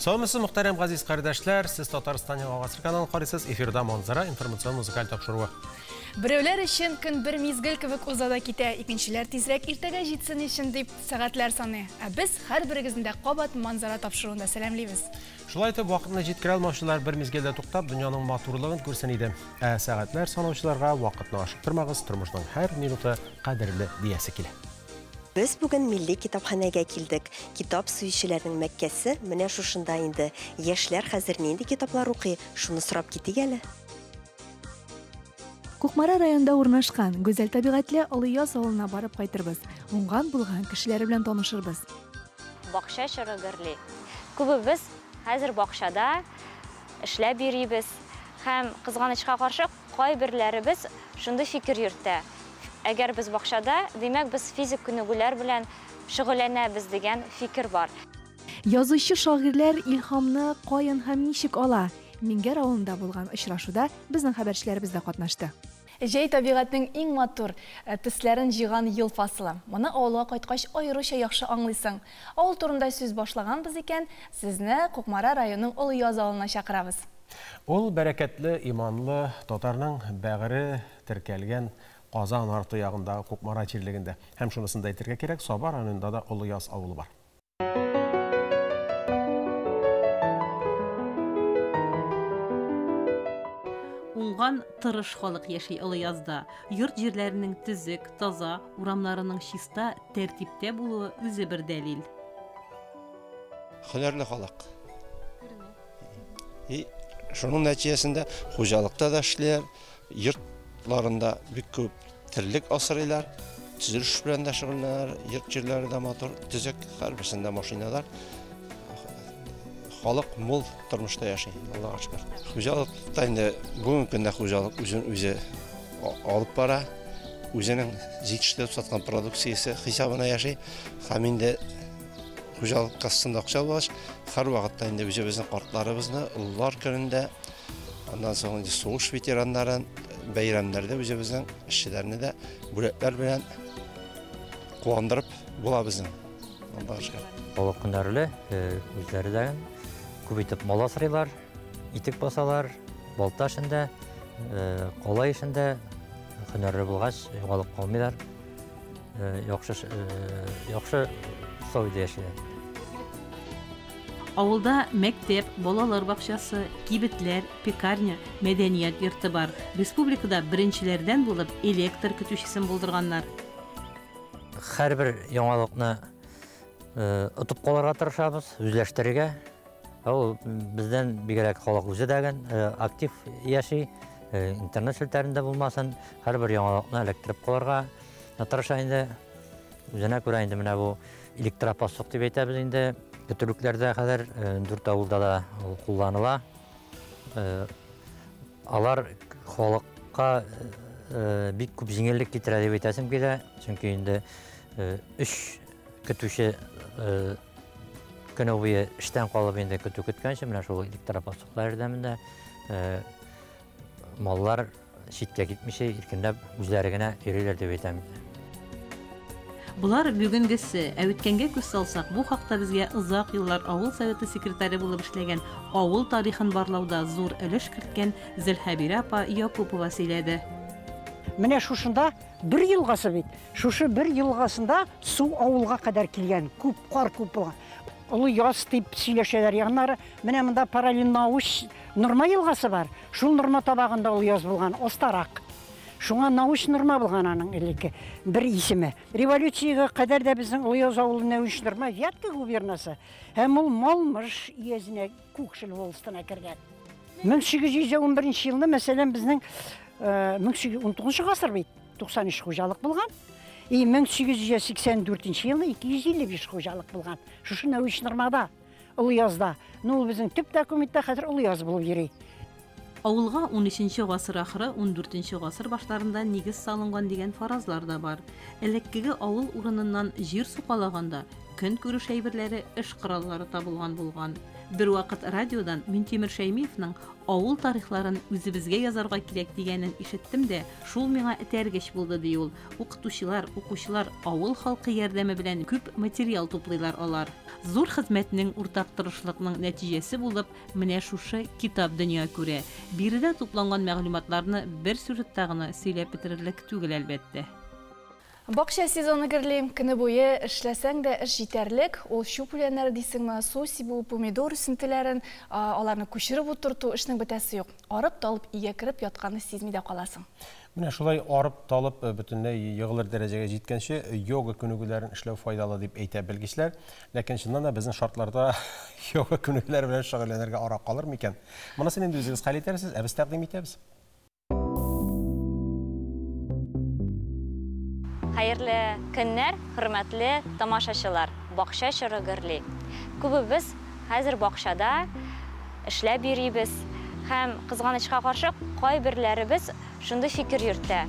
Саумысыз, мөхтәрәм газиз кардәшләр, сез Татарстан Яңа Гасыр каналын карыйсыз, эфирда Манзара информацион музыкаль тапшыруы. Берәүләр өчен көн бер мизгел кебек уза да китә, икенчеләр тизрәк иртәгә җитсен өчен дип сәгатьләр саный. Ә без һәрберегезне дә кабат Манзара тапшыруында сәламлибез. Шулай итеп, вакытны җиткерә алмаучылар бер мизгелдә туктап, дөньяның матурлыгын күрсен иде. Ә сәгатьләр санаучыларга вакытны ашыктырмагыз, тормышның һәр минуты кадерле диясе килә. Без бүген Милли китапханәгә килдек. Китап сөючеләрнең мәккәсе менә шушында инде. Яшьләр хәзер нинди китаплар укый, шуны сорап китик әле. Кукмара районында урнашкан гүзәл табигатьле Олыяз авылына барып кайтырбыз. Уңган-булган кешеләре белән танышырбыз. Бакча чоры гөрли. Күбебез хәзер бакчада эшләп йөрибез. Һәм, кызганычка каршы, кайберләребез шундый фикер йөртә. Әгәр без бакчада, димәк, без физик күнегүләр белән шөгыльләнәбез дигән фикер бар. Язучы шагыйрьләр илһамны каян һәм ничек ала? Миңгәр авылында булган очрашуда безнең хәбәрчеләребез дә катнашты. Җәй табигатьнең иң матур төсләрен җыйган ел фасылы. Моны авылга кайткач аеруча яхшы аңлыйсың. Авыл турында сүз башлаганбыз икән, сезне Кукмара районының Олыяз авылына чакырабыз. Ул бәрәкәтле, иманлы татарның бәгыре теркәлгән Казан арты ягындагы Кукмара җирлегендә. Һәм шунысын да әйтергә кирәк, Саба районында да Олыяз авылы бар. Уңган, тырыш халык яши Олыязда. Йорт-җирләренең төзек, таза, урамнарының чиста, тәртиптә булуы үзе бер дәлил. Һөнәрле халык. И шуның нәтиҗәсендә хуҗалыкта да эшлиләр, йортларында бик күп терлек асрыйлар, төзелеш белән дә шөгыльләнәләр, йорт җирләре дә матур, төзек, һәрберсендә машиналар. Халык мул тормышта яши, Аллага шөкер. Хуҗалыкта инде бүгенге көндә хуҗалык үзен үзе алып бара, үзенең җитештереп саткан продукциясе хисабына яши һәм инде хуҗалык кассасында акча булгач, һәрвакытта инде үзебезнең картларыбызны олылар көнендә, аннан соң инде сугыш ветераннарын, бәйрәмнәрдә үзебезнең эшчеләрне дә бүләкләр белән куандырып була безнең. Аллага шөкер. Халык һөнәрле, үзләре дә күп итеп мал асрыйлар, итек басалар, балта эшендә, калай эшендә һөнәрле булгач, югалып калмыйлар. Яхшы яхшы условиядә яшиләр. Авылда мәктәп, балалар бакчасы, кибетләр, пекарня, мәдәният йорты бар. Республикада беренчеләрдән булып электр көтүчесен булдырганнар. Һәрбер яңалыкны отып калырга тырышабыз, үзләштерергә. Ул бездән бигрәк халык үзе дә актив яши, интернет челтәрендә булмасын, һәрбер яңалыкны эләктереп калырга тырыша инде. Үзенә күрә инде менә бу электропастух дип әйтәбез инде. Көтүлекләрдә хәзер дүрт авылда да ул кулланыла. Алар халыкка бик күп җиңеллек китерә дип әйтәсем килә. Чөнки инде өч көтүче көне буе эштән калып инде көтү көткәнче, менә шул электропастухлар ярдәмендә маллар читкә китмичә иркенләп үзләре генә йөриләр дип әйтәм. Болар бүгенгесе, ә үткәнгә күз салсак, бу хакта безгә озак еллар авыл советы секретаре булып эшләгән, авыл тарихын барлауда зур өлеш керткән Зөлхәбирә апа Якупова сөйләде. Менә шушында бер елгасы бит. Шушы бер елгасында су авылга кадәр килгән, күп кар күп булган. Олы Яз дип сөйләшәләр. Яннары менә монда параллель Науш Норма елгасы бар. Шул Норма табагында Олы Яз булган, остарак. Шуңа Науш Норма булган аның элекке бер исеме. Революциягә кадәр дә безнең Олы Яз авылы Нәүш Норма Вятка губернасы һәм ул Малмыж өязенә Күкшел волостына кергән. 1811 елны, мәсәлән, безнең 1819 гасыр бит, 93 хуҗалык булган. И 1884 елны 255 хуҗалык булган. Шушы Нәүш Нормада, Олы Язда. Ну, ул безнең төп документта хәзер Олы Яз булып йөри. Авылга унөченче гасыр ахыры, ундүртенче гасыр башларында нигез салынган дигән фаразлар да бар. Элеккеге авыл урыныннан җир сукалаганда, көнкүреш әйберләре, эш кораллары табылган булган. Бервакыт радиодан Минтимер Шәймиевның авыл тарихларын үзебезгә язарга кирәк дигәнен ишеттем дә, шул миңа этәргеч булды, ди ул. Укытучылар, укучылар, авыл халкы ярдәме белән күп материал туплыйлар алар. Зур хезмәтнең, уртак тырышлыкның нәтиҗәсе булып, менә шушы китап дөнья күрә. Биредә тупланган мәгълүматларны бер сюжетта гына сөйләп бетерерлек түгел, әлбәттә. Бакча сезоны гөрли. Көне буе эшләсәң дә эш җитәрлек. Ул чүп үләннәре дисеңме, су сибү, помидор үсентеләрен, аларны күчереп утырту, эшнең бетәсе юк. Арып талып өйгә кереп ятканны сизми дә каласың. Менә шулай арып талып бөтенләй егылыр дәрәҗәгә җиткәнче йога күнегүләрен эшләү файдалы дип әйтә белгечләр. Ләкин чыннан да безнең шартларда йога күнегүләре белән шөгыльләнергә ара калыр микән? Монысын инде үзегез хәл итәрсез, ә без тәкъдим итәбез. Хәерле көннәр, хөрмәтле тамашачылар. Бакча чоры гөрли. Күбебез хәзер бакчада эшләп йөрибез һәм кызганычка каршы кайберләребез шундый фикер йөртә.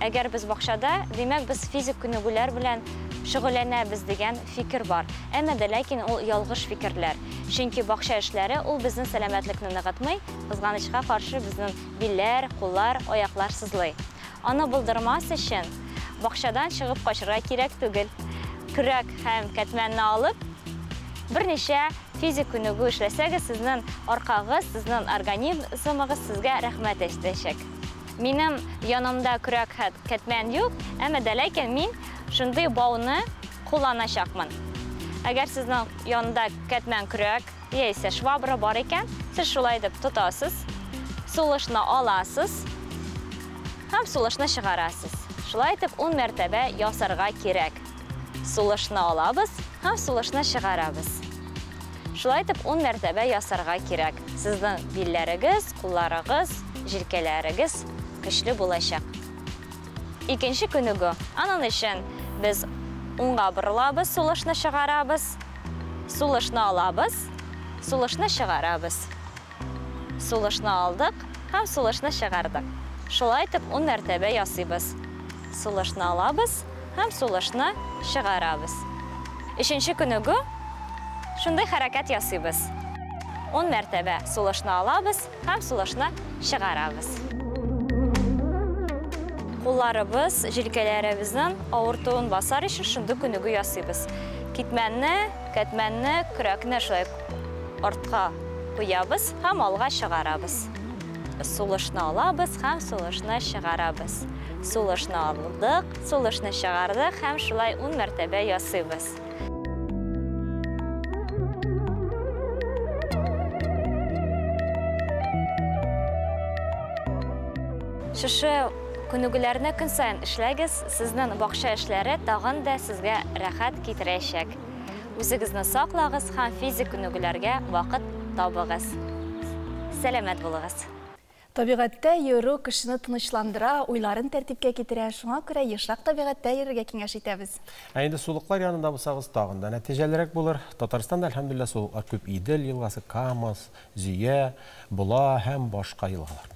Әгәр без бакчада, димәк без физик күнегүләр белән шөгыльләнәбез дигән фикер бар. Әмма дә ләкин ул ялгыш фикерләр. Чөнки бакча эшләре ул безнең сәламәтлекне ныгытмый, кызганычка каршы безнең билләр, куллар, аяклар сызлый. Аны булдырмас өчен бакчадан чыгып качырга кирәк түгел. Көрәк һәм кәтмәнне алып, берничә физик күнегү эшләсәгез, сезнең аркагыз, сезнең организмыгыз сезгә рәхмәт әйтәчәк. Минем янымда көрәк һәм кәтмән юк, әмма дә ләкин мин шундый бауны кулланачакмын. Әгәр сезнең янында кәтмән көрәк яисә швабра бар икән, сез шулай итеп тотасыз, сулышны аласыз һәм сулышны чыгарасыз. Шулай итеп 10 мәртәбә ясарга кирәк. Сулышны алабыз һәм сулышны чыгарабыз. Шулай итеп 10 мәртәбә ясарга кирәк. Сезнең билләрегез, кулларыгыз, җилкәләрегез көчле булачак. Икенче күнегү. Аның өчен без уңга борылабыз, сулышны чыгарабыз. Сулышны алабыз, сулышны чыгарабыз. Сулышны алдык һәм сулышны чыгардык. Шулай итеп 10 мәртәбә ясыйбыз. Сулышны алабыз һәм сулышны чыгарабыз. Өченче күнегү шундый хәрәкәт ясыйбыз. 10 мәртәбә сулышны алабыз һәм сулышны чыгарабыз. Кулларыбыз, җилкәләребезнең авыртуын басар өчен шундый күнегү ясыйбыз. Китмәнне, кәтмәнне, көрәкне шулай артка куябыз һәм алга чыгарабыз. Сулышны алабыз һәм сулышны чыгарабыз. Сулышны алдык, сулышны чыгардык һәм шулай 10 мәртәбә ясыйбыз. Шушы күнегүләрне көн саен эшләгез, сезнең бакча эшләре тагын да сезгә рәхәт китерәчәк. Үзегезне саклагыз һәм физик күнегүләргә вакыт табыгыз. Сәламәт булыгыз. Табигатьтә йөрү кешене тынычландыра, уйларын тәртипкә китерә. Шуңа күрә ешрак табигатьтә йөрергә киңәш итәбез. Ә инде сулыклар янында булсагыз тагын да нәтиҗәлерәк булыр. Татарстанда әлхәмдүлилләһ сулыклар күп. Идел елгасы, Кама, Зөя, Бола һәм башка елгалар.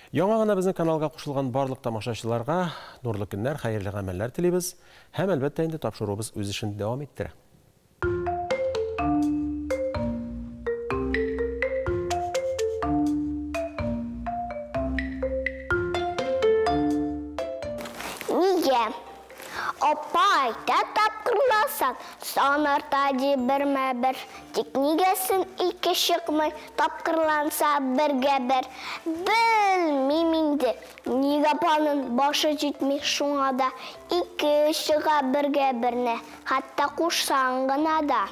Яңа гына безнең каналга кушылган барлык тамашачыларга нурлы көннәр, хәерле гамәлләр телибез һәм әлбәттә инде тапшыруыбыз үз эшен дәвам иттерә. Нигә? Апай, та тапкырласаң, сан арта ди бермә-бер. Тик нигәсен ике чыкмый, тапкырланса бергә бер. Белмим инде, нигә апаның башы җитми шуңа да. Ике чыга бергә берне, хәтта кушсаң гына да.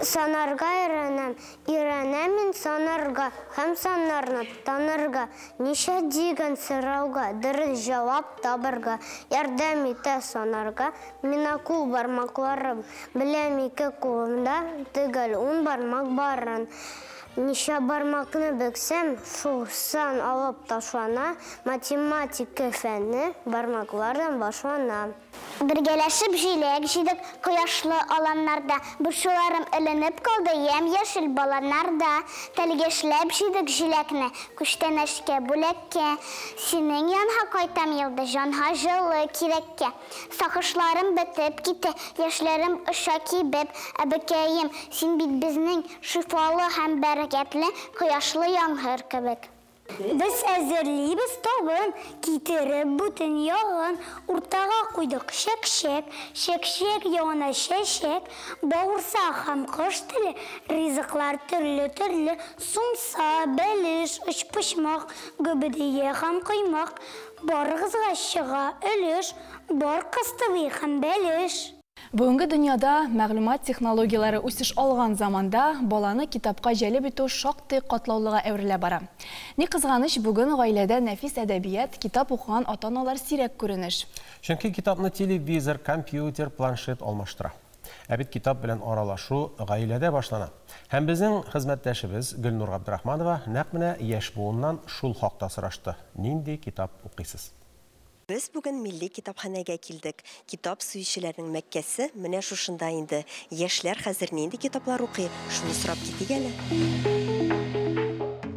Санарга өйрәнәм, өйрәнәм мин санарга һәм саннарны танырга. Ничә дигән сорауга дөрес җавап табырга ярдәм итә санарга миңа кул бармакларым. Беләм ике кулымда төгәл ун бармак барын. Ничә бармакны бөксәм, шул сан алып ташлана. Математика фәне бармаклардан башлана. Бергәләшеп җиләк җыйдык кояшлы аланнарда. Борчуларым эленеп калды ямь-яшел баланнарда. Тәлгәшләп җыйдык җиләкне күчтәнәчкә, бүләккә. Синең янга кайтам елда җанга җылы кирәккә. Сагышларым бетеп китә, яшьләрем оча кибеп. Әбекәем, син бит безнең шифалы һәм бәрәкәтле кояшлы яңгыр кебек. Без әзерлибез табын, китереп бүтән ягын, уртага куйдык чәкчәк, чәкчәк ягына чәчәк, бавырсак һәм кош теле, ризыклар төрле-төрле, сумса, бәлеш, өчпочмак, гөбедия һәм коймак, барыгызга чыга өлеш, бар кыстыбый һәм бәлеш. Бүгенге дөньяда мәгълүмат технологияләре үсеш алган заманда баланы китапка җәлеп итү шактый катлаулыга әверелә бара. Ни кызганыч, бүген гаиләдә нәфис әдәбият, китап укыган ата-аналар сирәк күренеш. Чөнки китапны телевизор, компьютер, планшет алмаштыра. Ә бит китап белән аралашу гаиләдә башлана. Һәм безнең хезмәттәшебез Гөлнур Габдрахманова нәкъ менә яшь буыннан шул хакта сорашты. Нинди китап укыйсыз? Без бүген милли китапханәгә килдек. Китап сөючеләрнең мәккәсе менә шушында инде. Яшьләр хәзер нинди китаплар укый, шуны сорап китик әле.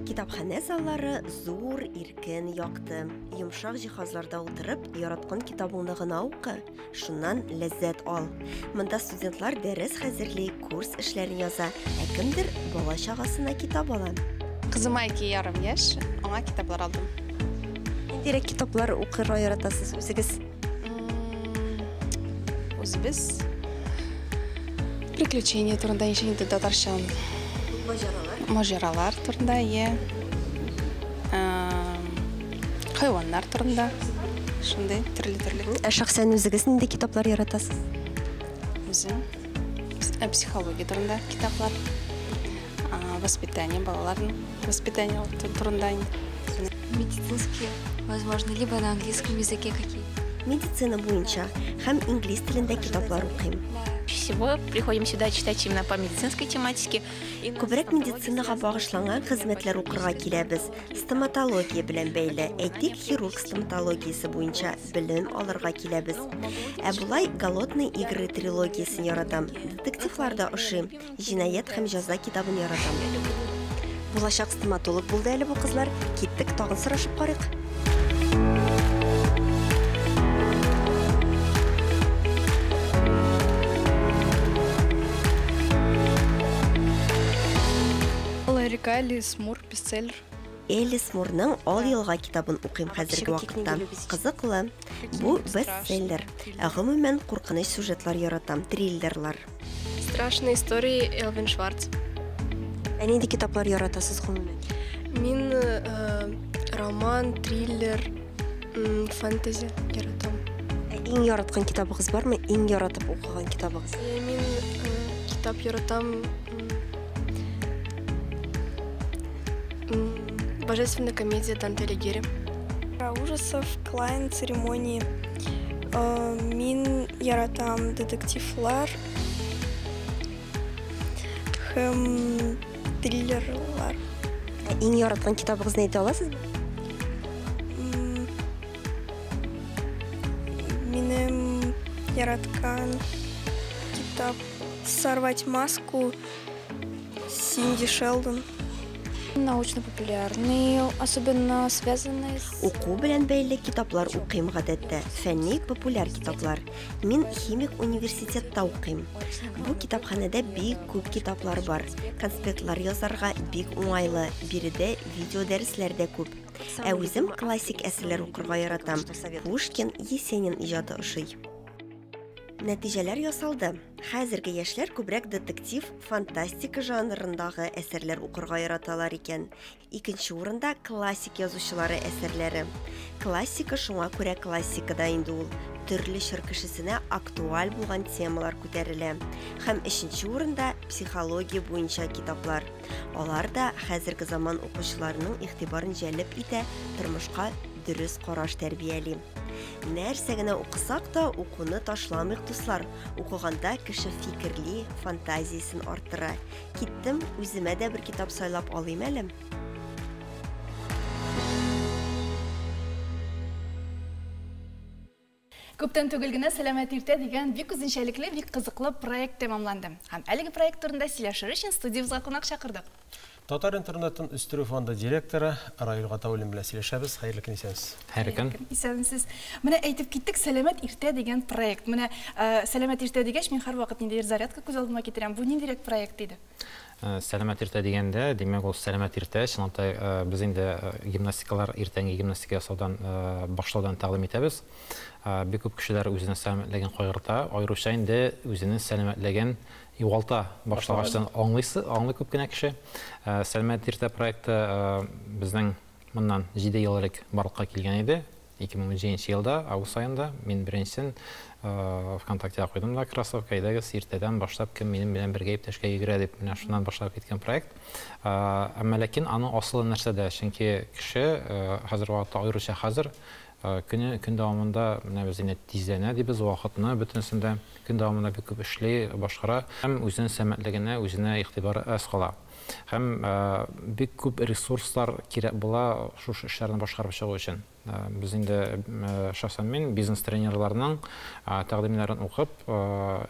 Китапханә заллары зур, иркен, якты. Йомшак җиһазларда утырып, яраткан китабыңны гына укы, шуннан ләззәт ал. Монда студентлар дәрес хәзерли, курс эшләрен яза, ә кемдер бала чагасына китап ала. Кызыма 2,5 яшь, аңа китаплар алдым. Ниндирәк китаплар укырга яратасыз үзегез? Үзебез приключения турында, инде татарча. Маҗаралар. Маҗаралар турында, е. Хайваннар турында. Шундый төрле-төрле. Ә шәхсән үзегез нинди китаплар яратасыз? Үзем психология турында китаплар, воспитание балаларның воспитание турында. Медицинские, возможно, либо на английском языке какие-то. Медицина буенча һәм инглиз телендә китаплар укыйм. Всего приходим сюда читать именно по медицинской тематике. Күбрәк медицинага багышланган хезмәтләр укырга киләбез. Стоматология белән бәйле, әйтик, хирург стоматологиясе буенча белем алырга киләбез. Ә болай Голодные игры трилогиясен яратам. Детективлар да ошый. Җинаять һәм җәза китабын яратам. Булачак стоматолог булды әле бу кызлар. Киттек, тагын сорашып карыйк. Река Элис Мур, бестселлер. Элис Мурның Ал елга китабын укыйм хәзерге вакытта. Кызыклы. Бу бестселлер. Ә гомумән куркыныч сюжетлар яратам, триллерлар. Страшные истории Элвин Шварц. Ә нинди китаплар яратасыз гомумән? Мин роман, триллер, фэнтези яратам. Ә иң яраткан китабыгыз бармы? Иң яратып укыган китабыгыз? Мин китап яратам. Божественная комедия Данте Алигьери. Про ужасов, Клайн, церемонии. Мин яратам детективлар һәм триллерлар. Иң яраткан китабыгызны әйтә аласызмы? Минем яраткан китап «Сорвать маску» Синди Шелдон. Научно-популярные, особенно связанные с... Уку белән бәйле китаплар укыйм гадәттә, фәнни популяр китаплар. Мин химик университетта укыйм. Бу китапханәдә бик күп китаплар бар. Конспектлар язарга бик уңайлы, биредә видео дәресләр дә күп. Ә үзем классик әсәрләр укырга яратам. Пушкин, Есенин иҗаты ошый. Нәтиҗәләр ясалды. Хәзерге яшьләр күбрәк детектив, фантастика жанрындагы әсәрләр укырга яраталар икән. Икенче урында классик язучылары әсәрләре. Классика шуңа күрә классика да инде ул. төрле чор кешесенә актуаль булган темалар күтәрелә. Һәм өченче урында психология буенча китаплар. Алар да хәзерге заман укучыларының игътибарын җәлеп итә, тормышка дөрес караш тәрбияли. Нәрсә генә укысак та, укуны ташламыйк, дуслар. Укыганда кеше фикерли, фантазиясен арттыра. Киттем, үземә дә бер китап сайлап алыйм әле. Күптән түгел генә Сәламәт иртә дигән бик үзенчәлекле, бик кызыклы проект тәмамланды. Һәм әлеге проект турында сөйләшер өчен студиябезгә кунак чакырдык. Татар интернетын үстерү фонды директоры Раил Гатауллин белән сөйләшәбез. Хәерле көн, исәнсез. Хәерле көн. Исәнсез. Менә әйтеп киттек, Сәламәт иртә дигән проект. Менә Сәламәт иртә дигәч, мин һәрвакыт ниндидер зарядка күз алдыма китерәм. Бу ниндирәк проект иде? Сәламәт иртә дигәндә, димәк, ул сәламәт иртә. Чынлап та, без инде гимнастикалар, иртәнге гимнастика ясаудан башлаудан тәкъдим итәбез. Бик күп кешеләр үзенең сәламәтлеген кайгырта, аеруча инде үзенең сәламәтлеген югалта башлагачтан аңлыйсы, аңлый күп кенә кеше. Сәламәт иртә проекты безнең моннан 7 ел элек барлыкка килгән иде. 2017 елда, август аенда мин беренчесен ВКонтактега куйдым да кроссовка, әйдәгез, иртәдән башлап кем минем белән бергә иптәшкә йөгерә дип, менә шуннан башлап киткән проект. Әмма ләкин аның асылы нәрсәдә? Чөнки кеше хәзер вакытта, аеруча хәзер, Көне, көн дәвамында, менә без инде тизләнә дибез, вакытны бөтенесен дә көн дәвамында бик күп эшли, башкара һәм үзенең сәламәтлегенә, үзенә игътибары әз кала. Һәм бик күп ресурслар кирәк була шушы эшләрне башкарып чыгу өчен. Без инде, шәхсән мин, бизнес-тренерларның тәкъдимнәрен укып,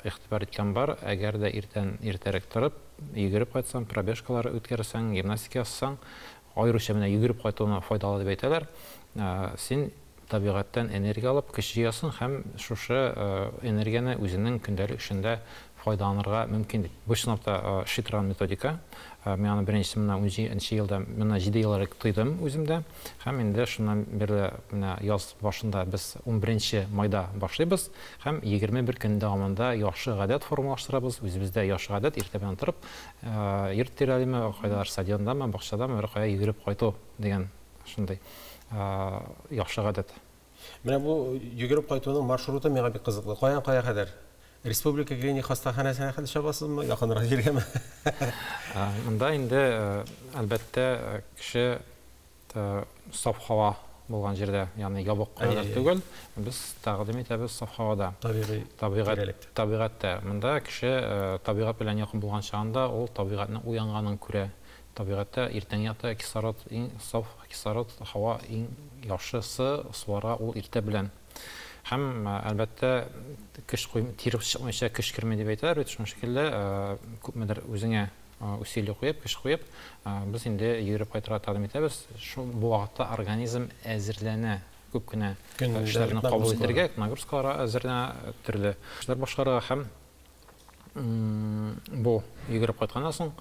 игътибар иткән бар, әгәр дә иртән иртәрәк торып, йөгереп кайтсаң, пробежкалар үткәрсәң, гимнастика ясасаң, Аеруча менә йөгереп кайтуны файдалы дип әйтәләр. Син табигатьтән энергия алып, көч җыясың һәм шушы энергияне үзеңнең көндәлек эшеңдә файдаланырга мөмкин дип. Бу чынлап та эшли торган методика. Мин аны беренче менә унҗиденче елда, менә җиде ел элек тойдым үземдә. Һәм инде шуннан бирле менә яз башында без унберенче майда башлыйбыз һәм 21 көн дәвамында яхшы гадәт формалаштырабыз. Үзебездә яхшы гадәт, иртә белән торып, Йорт тирәлиме, кайдадыр стадиондамы, бакчадамы, бер кая йөгереп кайту дигән шундый яхшы гадәт. Менә бу йөгереп кайтуның маршруты миңа бик кызыклы. Каян кая кадәр? Республика клиник хастаханәсенә хәтле чабасызмы, якынрак җиргәме? Монда инде, әлбәттә, кеше саф һава булган җирдә, ягъни ябык кадәр түгел, без тәкъдим итәбез саф һавада. Табигый тирәлектә. Табигатьтә. Монда кеше табигать белән якын булган чагында ул табигатьнең уянганын күрә. Табигатьтә иртәнге якта кислород иң саф кислород, һава иң яхшысы суларга ул иртә белән. Һәм, әлбәттә, көч куй, тир чыкмыйча көч керми дип әйтәләр бит, шуның шикелле, күпмедер үзеңә Усилие куеп, көч куеп, без инде йөгереп кайтырга тәкъдим итәбез. Шул бу вакытта организм әзерләнә күп кенә эшләрне кабул итәргә, нагрузкаларга әзерләнә, төрле эшләр башкарырга һәм бу йөгереп кайтканнан соң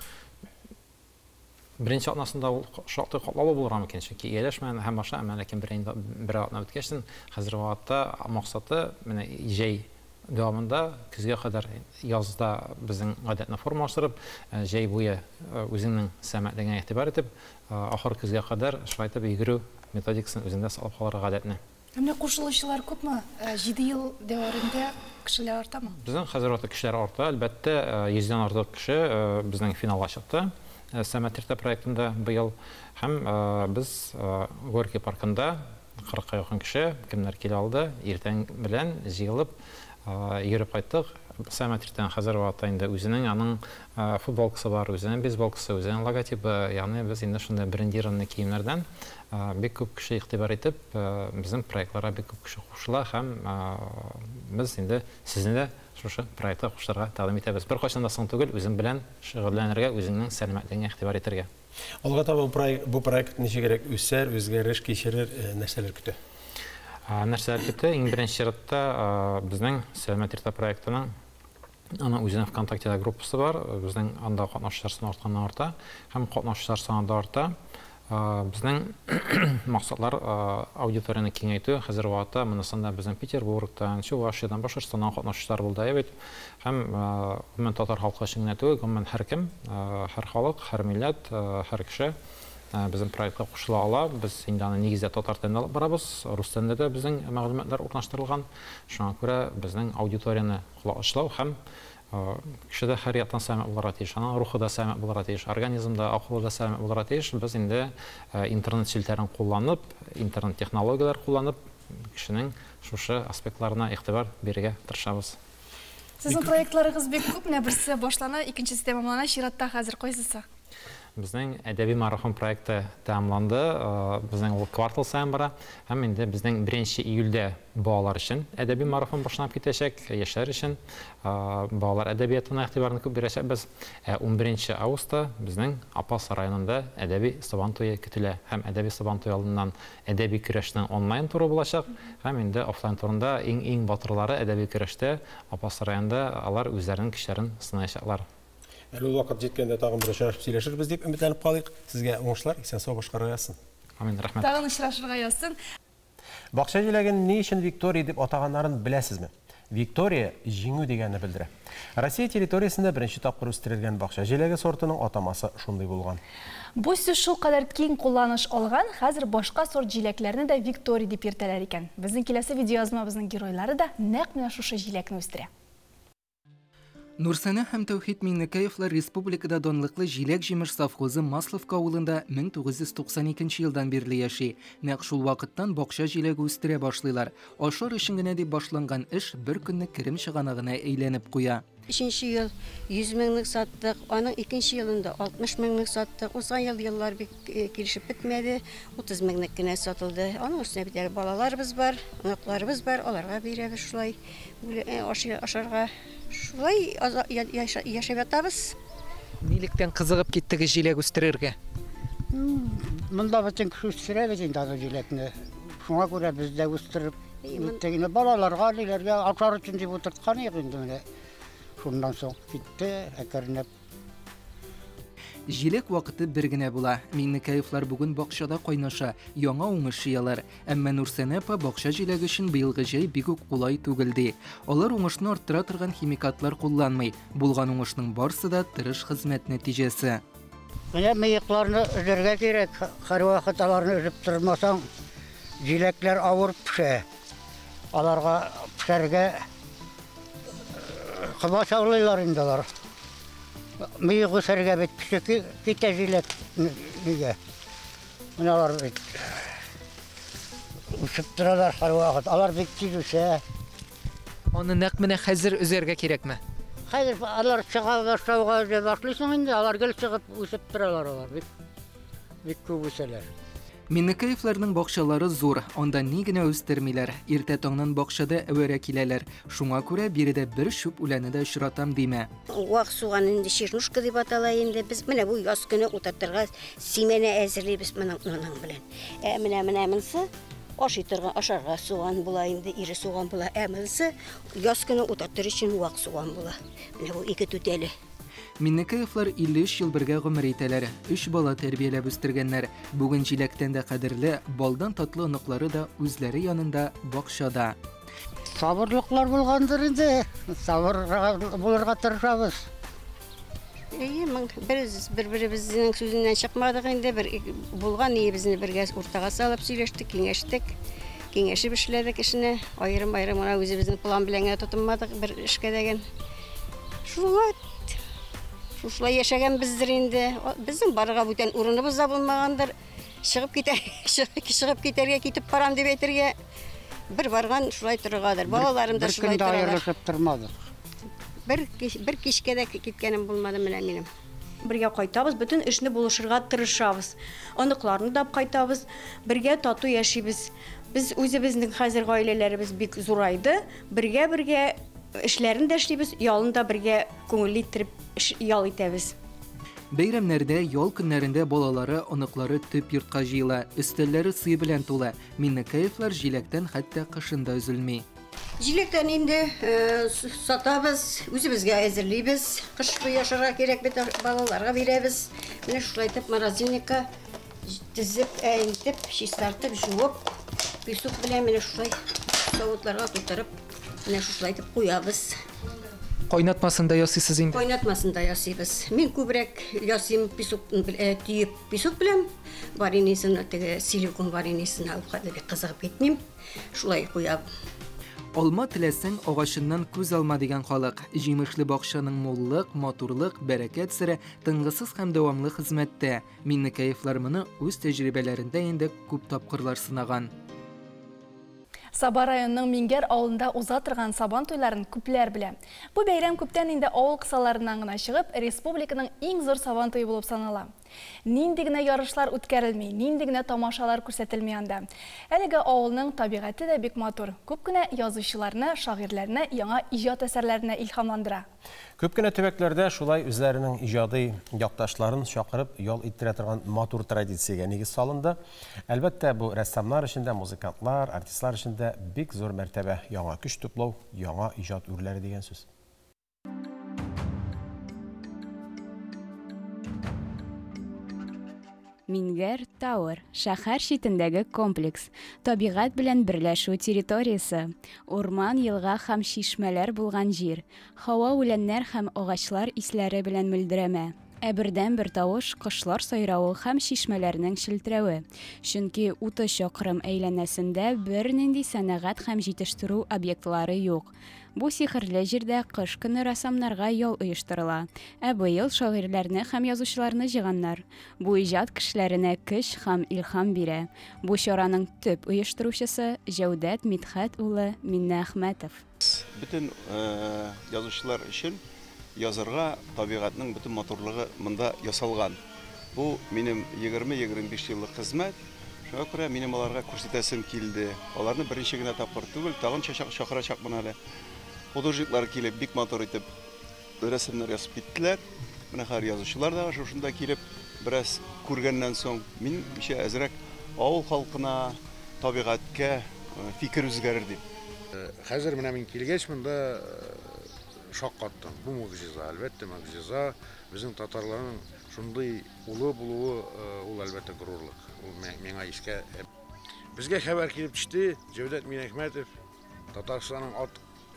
беренче атнасында ул шактый катлаулы булырга мөмкин, чөнки ияләшмәгән һәм башка, әмма ләкин бер атна үткәчтен, хәзерге вакытта максаты менә җәй дәвамында көзгә кадәр язда безнең гадәтне формалаштырып, җәй буе үзеңнең сәламәтлегеңә игътибар итеп, ахыр көзгә кадәр шулай итеп йөгерү методикасын үзеңдә саклап калырга гадәтне. Ә менә кушылучылар күпме? Җиде ел дәверендә кешеләр артамы? Безнең хәзер вакытта кешеләр арта, әлбәттә, йөздән артык кеше безнең финалга чыкты Сәламәт иртә проектында быел. Һәм без Горький паркында Кырыкка якын кеше, кемнәр килә алды, иртән белән җыелып, йөреп кайттык. Сәламәт иртән хәзер вакытта инде үзенең аның футболкасы бар, үзенең бейсболкасы, үзенең логотибы, ягъни без инде шундый брендированный киемнәрдән бик күп кеше игътибар итеп, безнең проектларга бик күп кеше кушыла һәм без инде сезне дә шушы проектка кушылырга тәкъдим итәбез. Беркайчан да соң түгел үзең белән шөгыльләнергә, үзеңнең сәламәтлегеңә игътибар итәргә. Алга таба бу проект ничегрәк үсәр, үзгәреш кичерер, нәрсәләр көтә? Нәрсәләр көтә? Иң беренче чиратта безнең Сәламәт иртә проектының аның үзенең ВКонтактеда группасы бар. Безнең анда катнашучылар саны артканнан арта һәм катнашучылар саны да арта. Безнең максатлар аудиторияне киңәйтү. Хәзерге вакытта монысында безнең Петербургтан, Чувашиядән, Башкортстаннан катнашучылар булды бит. Һәм гомумән татар халкы өчен генә түгел, гомумән һәркем, һәр халык, һәр милләт, һәр кеше безнең проектка кушыла ала. Без инде аны нигездә татар телендә алып барабыз. Рус телендә дә безнең мәгълүматлар урнаштырылган. Шуңа күрә безнең аудиторияне колачлау һәм кеше дә һәр яктан сәламәт булырга тиеш, аның рухы да сәламәт булырга тиеш, организм да, акылы да сәламәт булырга тиеш. Без инде интернет челтәрен кулланып, интернет технологияләр кулланып, кешенең шушы аспектларына игътибар бирергә тырышабыз. Сезнең проектларыгыз бик күп, менә берсе башлана, икенчесе тәмамлана. Чиратта хәзер кайсысы? Безнең әдәби марафон проекты тәмамланды. Безнең ул квартал саен бара. Һәм инде безнең 1 июльдә балалар өчен әдәби марафон башланып китәчәк, яшьләр өчен. Балалар әдәбиятына игътибарны күп бирәчәкбез. 11 августта безнең Апас районында әдәби сабан туе көтелә. Һәм әдәби сабан туе алдыннан әдәби көрәшнең онлайн туры булачак. Һәм инде офлайн турында иң-иң батырлары әдәби көрәштә Апас районында алар үзләренең көчләрен сынаячаклар. Әле ул вакыт җиткәндә тагын бер очрашып сөйләшербез дип өметләнеп калыйк. Сезгә уңышлар, исән-сау башкарырга язсын. Амин, рәхмәт. Тагын очрашырга язсын. Бакча җиләген ни өчен Виктория дип атаганнарын беләсезме? Виктория җиңү дигәнне белдерә. Россия территориясендә беренче тапкыр үстерелгән бакча җиләге сортының атамасы шундый булган. Бу сүз шулкадәр киң кулланыш алган, хәзер башка сорт җиләкләрне дә Виктория дип йөртәләр икән. Безнең киләсе видеоязмабызның геройлары да нәкъ менә шушы җиләкне үстерә. Нурсәнә һәм Тәүхит Миңнекәевлар республикада данлыклы җиләк-җимеш совхозы Масловка авылында 1992 елдан бирле яши. Нәкъ шул вакыттан бакча җиләге үстерә башлыйлар. Ашар өчен генә дип башланган эш бер көнне керем чыганагына әйләнеп куя. Өченче ел 100 меңлек саттык, аның икенче елында 60 меңлек саттык. Узган ел еллар бик килешеп бетмәде, 30 меңлек кенә сатылды. Аның өстенә бит әле балаларыбыз бар, оныкларыбыз бар, аларга бирәбез шулай ашарга. Шулай яшәп ятабыз. Нилектән кызыгып киттегез җиләк үстерергә? Монда бөтен кеше үстерә бит инде аны җиләкне. Шуңа күрә без дә үстереп үттек инде. Балаларга, ниләргә ашар өчен дип утырткан идек инде менә. Шуннан соң китте әкренләп. Җиләк вакыты бер генә була. Миңнекәевлар бүген бакчада кайнаша, яңа уңыш җыялар. Әмма Нурсәнә апа бакча җиләге өчен быелгы җәй бик үк кулай түгел ди. Алар уңышны арттыра торган химикатлар кулланмый. Булган уңышның барсы да тырыш хезмәт нәтиҗәсе. Менә мыекларны өзәргә кирәк. Һәрвакыт аларны өзеп тормасаң, җиләкләр авыр пешә. Аларга пешәргә комачаулыйлар инде алар. Мыек үсәргә бит көче китә җиләк нигә. Менә алар бит үсеп торалар һәрвакыт. Алар бик тиз үсә. Аны нәкъ менә хәзер өзәргә кирәкме? Хәзер алар чыга башлауга өзә башлыйсың инде, алар гел чыгып үсеп торалар алар. Бик бик күп үсәләр. Миңнекәевләрнең бакчалары зур, анда ни генә үстермиләр. Иртә таңнан бакчада әвәрә киләләр. Шуңа күрә биредә бер чүп үләне дә очратам димә. Вак суган инде чернушка дип атала инде. Без менә бу яз көне утыртырга симәнә әзерлибез моның белән. Ә менә менә монысы ашый торган, ашарга суган була инде, ире суган була. Ә монысы яз көне утыртыр өчен вак суган була. Менә бу ике түтәле. Миңнекәевлар 53 ел бергә гомер итәләр. 3 бала тәрбияләп үстергәннәр. Бүген җиләктән дә кадерле, балдан татлы оныклары да үзләре янында бакчада. Сабырлыклар булгандыр инде. Сабыр булырга тырышабыз. Әйе, без бер-беребезнең сүзеннән чыкмадык инде. Бер булган ниебезне бергә уртага салып сөйләштек, киңәштек. Киңәшеп эшләдек эшне. Аерым-аерым гына үзебезнең план белән генә тотынмадык бер эшкә дәген. Шулай шушылай яшәгәнбездер инде. Безнең барырга бүтән урыныбыз да булмагандыр. Чыгып китәр, чыгып китәргә китеп барам дип әйтергә бер барган шулай торыргадыр. Балаларым да шулай торалар. Бер көндә аерылышып тормадык. Бер кичкә дә киткәнем булмады менә минем. Бергә кайтабыз, бөтен эшне булышырга тырышабыз. Оныкларны да кайтабыз, бергә тату яшибез. Без үзебезнең хәзер гаиләләребез бик зурайды. Бергә-бергә эшләрен дә эшлибез, ялын да бергә күңелле иттереп ял итәбез. Бәйрәмнәрдә, ял көннәрендә балалары, оныклары төп йортка җыела. Өстәлләре сый белән тулы. Миңнекәевлар җиләктән хәтта кышын да өзелми. Җиләктән инде сатабыз, үзебезгә әзерлибез. Кыш буе ашарга кирәк бит, балаларга бирәбез. Менә шулай итеп морозильникка тезеп, әйтеп, чистартып, жуып, песок белән менә шулай савытларга тутырып, менә шулай итеп куябыз. Кайнатмасын да ясыйсыз инде? Кайнатмасын да ясыйбыз. Мин күбрәк ясыйм песок, төеп песок белән. Вареньесын, теге силикон вареньесын алып хәзер бик кызыгып китмим. Шулай куям. Алма теләсәң, агачыннан күз алма дигән халык. Җимешле бакчаның муллык, матурлык, бәрәкәт сере тынгысыз һәм дәвамлы хезмәттә. Миннекәевлар моны үз тәҗрибәләрендә инде күп тапкырлар сынаган. Саба районының Миңгәр авылында уза торган Сабан туйларын күпләр белә. Бу бәйрәм күптән инде авыл кысаларыннан гына чыгып, республиканың иң зур Сабан туе булып санала. Нинди генә ярышлар үткәрелми, нинди генә тамашалар күрсәтелми анда. Әлеге авылның табигате дә бик матур. Күп кенә язучыларны, шагыйрьләрне яңа иҗат әсәрләренә илһамландыра. Күп кенә төбәкләрдә шулай үзләренең иҗади якташларын чакырып ял иттерә торган матур традициягә нигез салынды. Әлбәттә, бу рәссамнар өчен дә, музыкантлар, артистлар өчен дә бик зур мәртәбә, яңа көч туплау, яңа иҗат үрләре дигән сүз. Мингәр Тауэр, шәһәр читендәге комплекс, табигать белән берләшү территориясе, урман, елга һәм чишмәләр булган җир, һава үләннәр һәм агачлар исләре белән мөлдерәмә. Ә бердәнбер тавыш кошлар сайравы һәм чишмәләрнең челтерәве. Чөнки 30 чакрым әйләнәсендә бернинди сәнәгать һәм җитештерү объектлары юк. Бу сихерле җирдә кыш көне рәссамнарга ял оештырыла. Ә быел шагыйрьләрне һәм язучыларны җыйганнар. Бу иҗат кешеләренә көч һәм илһам бирә. Бу чараның төп оештыручысы Җәүдәт Мидхәт улы Миннеәхмәтов. Бөтен язучылар өчен язырга табигатьнең бөтен матурлыгы монда ясалган. Бу минем 20-25 еллык хезмәт. Шуңа күрә минем аларга күрсәтәсем килде. Аларны беренче генә тапкыр түгел, тагын чакырачакмын әле. Художниклар килеп бик матур итеп рәсемнәр ясап киттеләр. Менә хәзер язучылар да шушында килеп бераз күргәннән соң минемчә әзрәк авыл халкына, табигатькә фикер үзгәрер дип. Хәзер менә мин килгәч монда шаккаттым. Бу могҗиза, әлбәттә могҗиза. Безнең татарларның шундый улы булуы, ул әлбәттә горурлык. Ул миңа искә. Безгә хәбәр килеп төште. Җәүдәт Миннәхмәтов, Татарстанның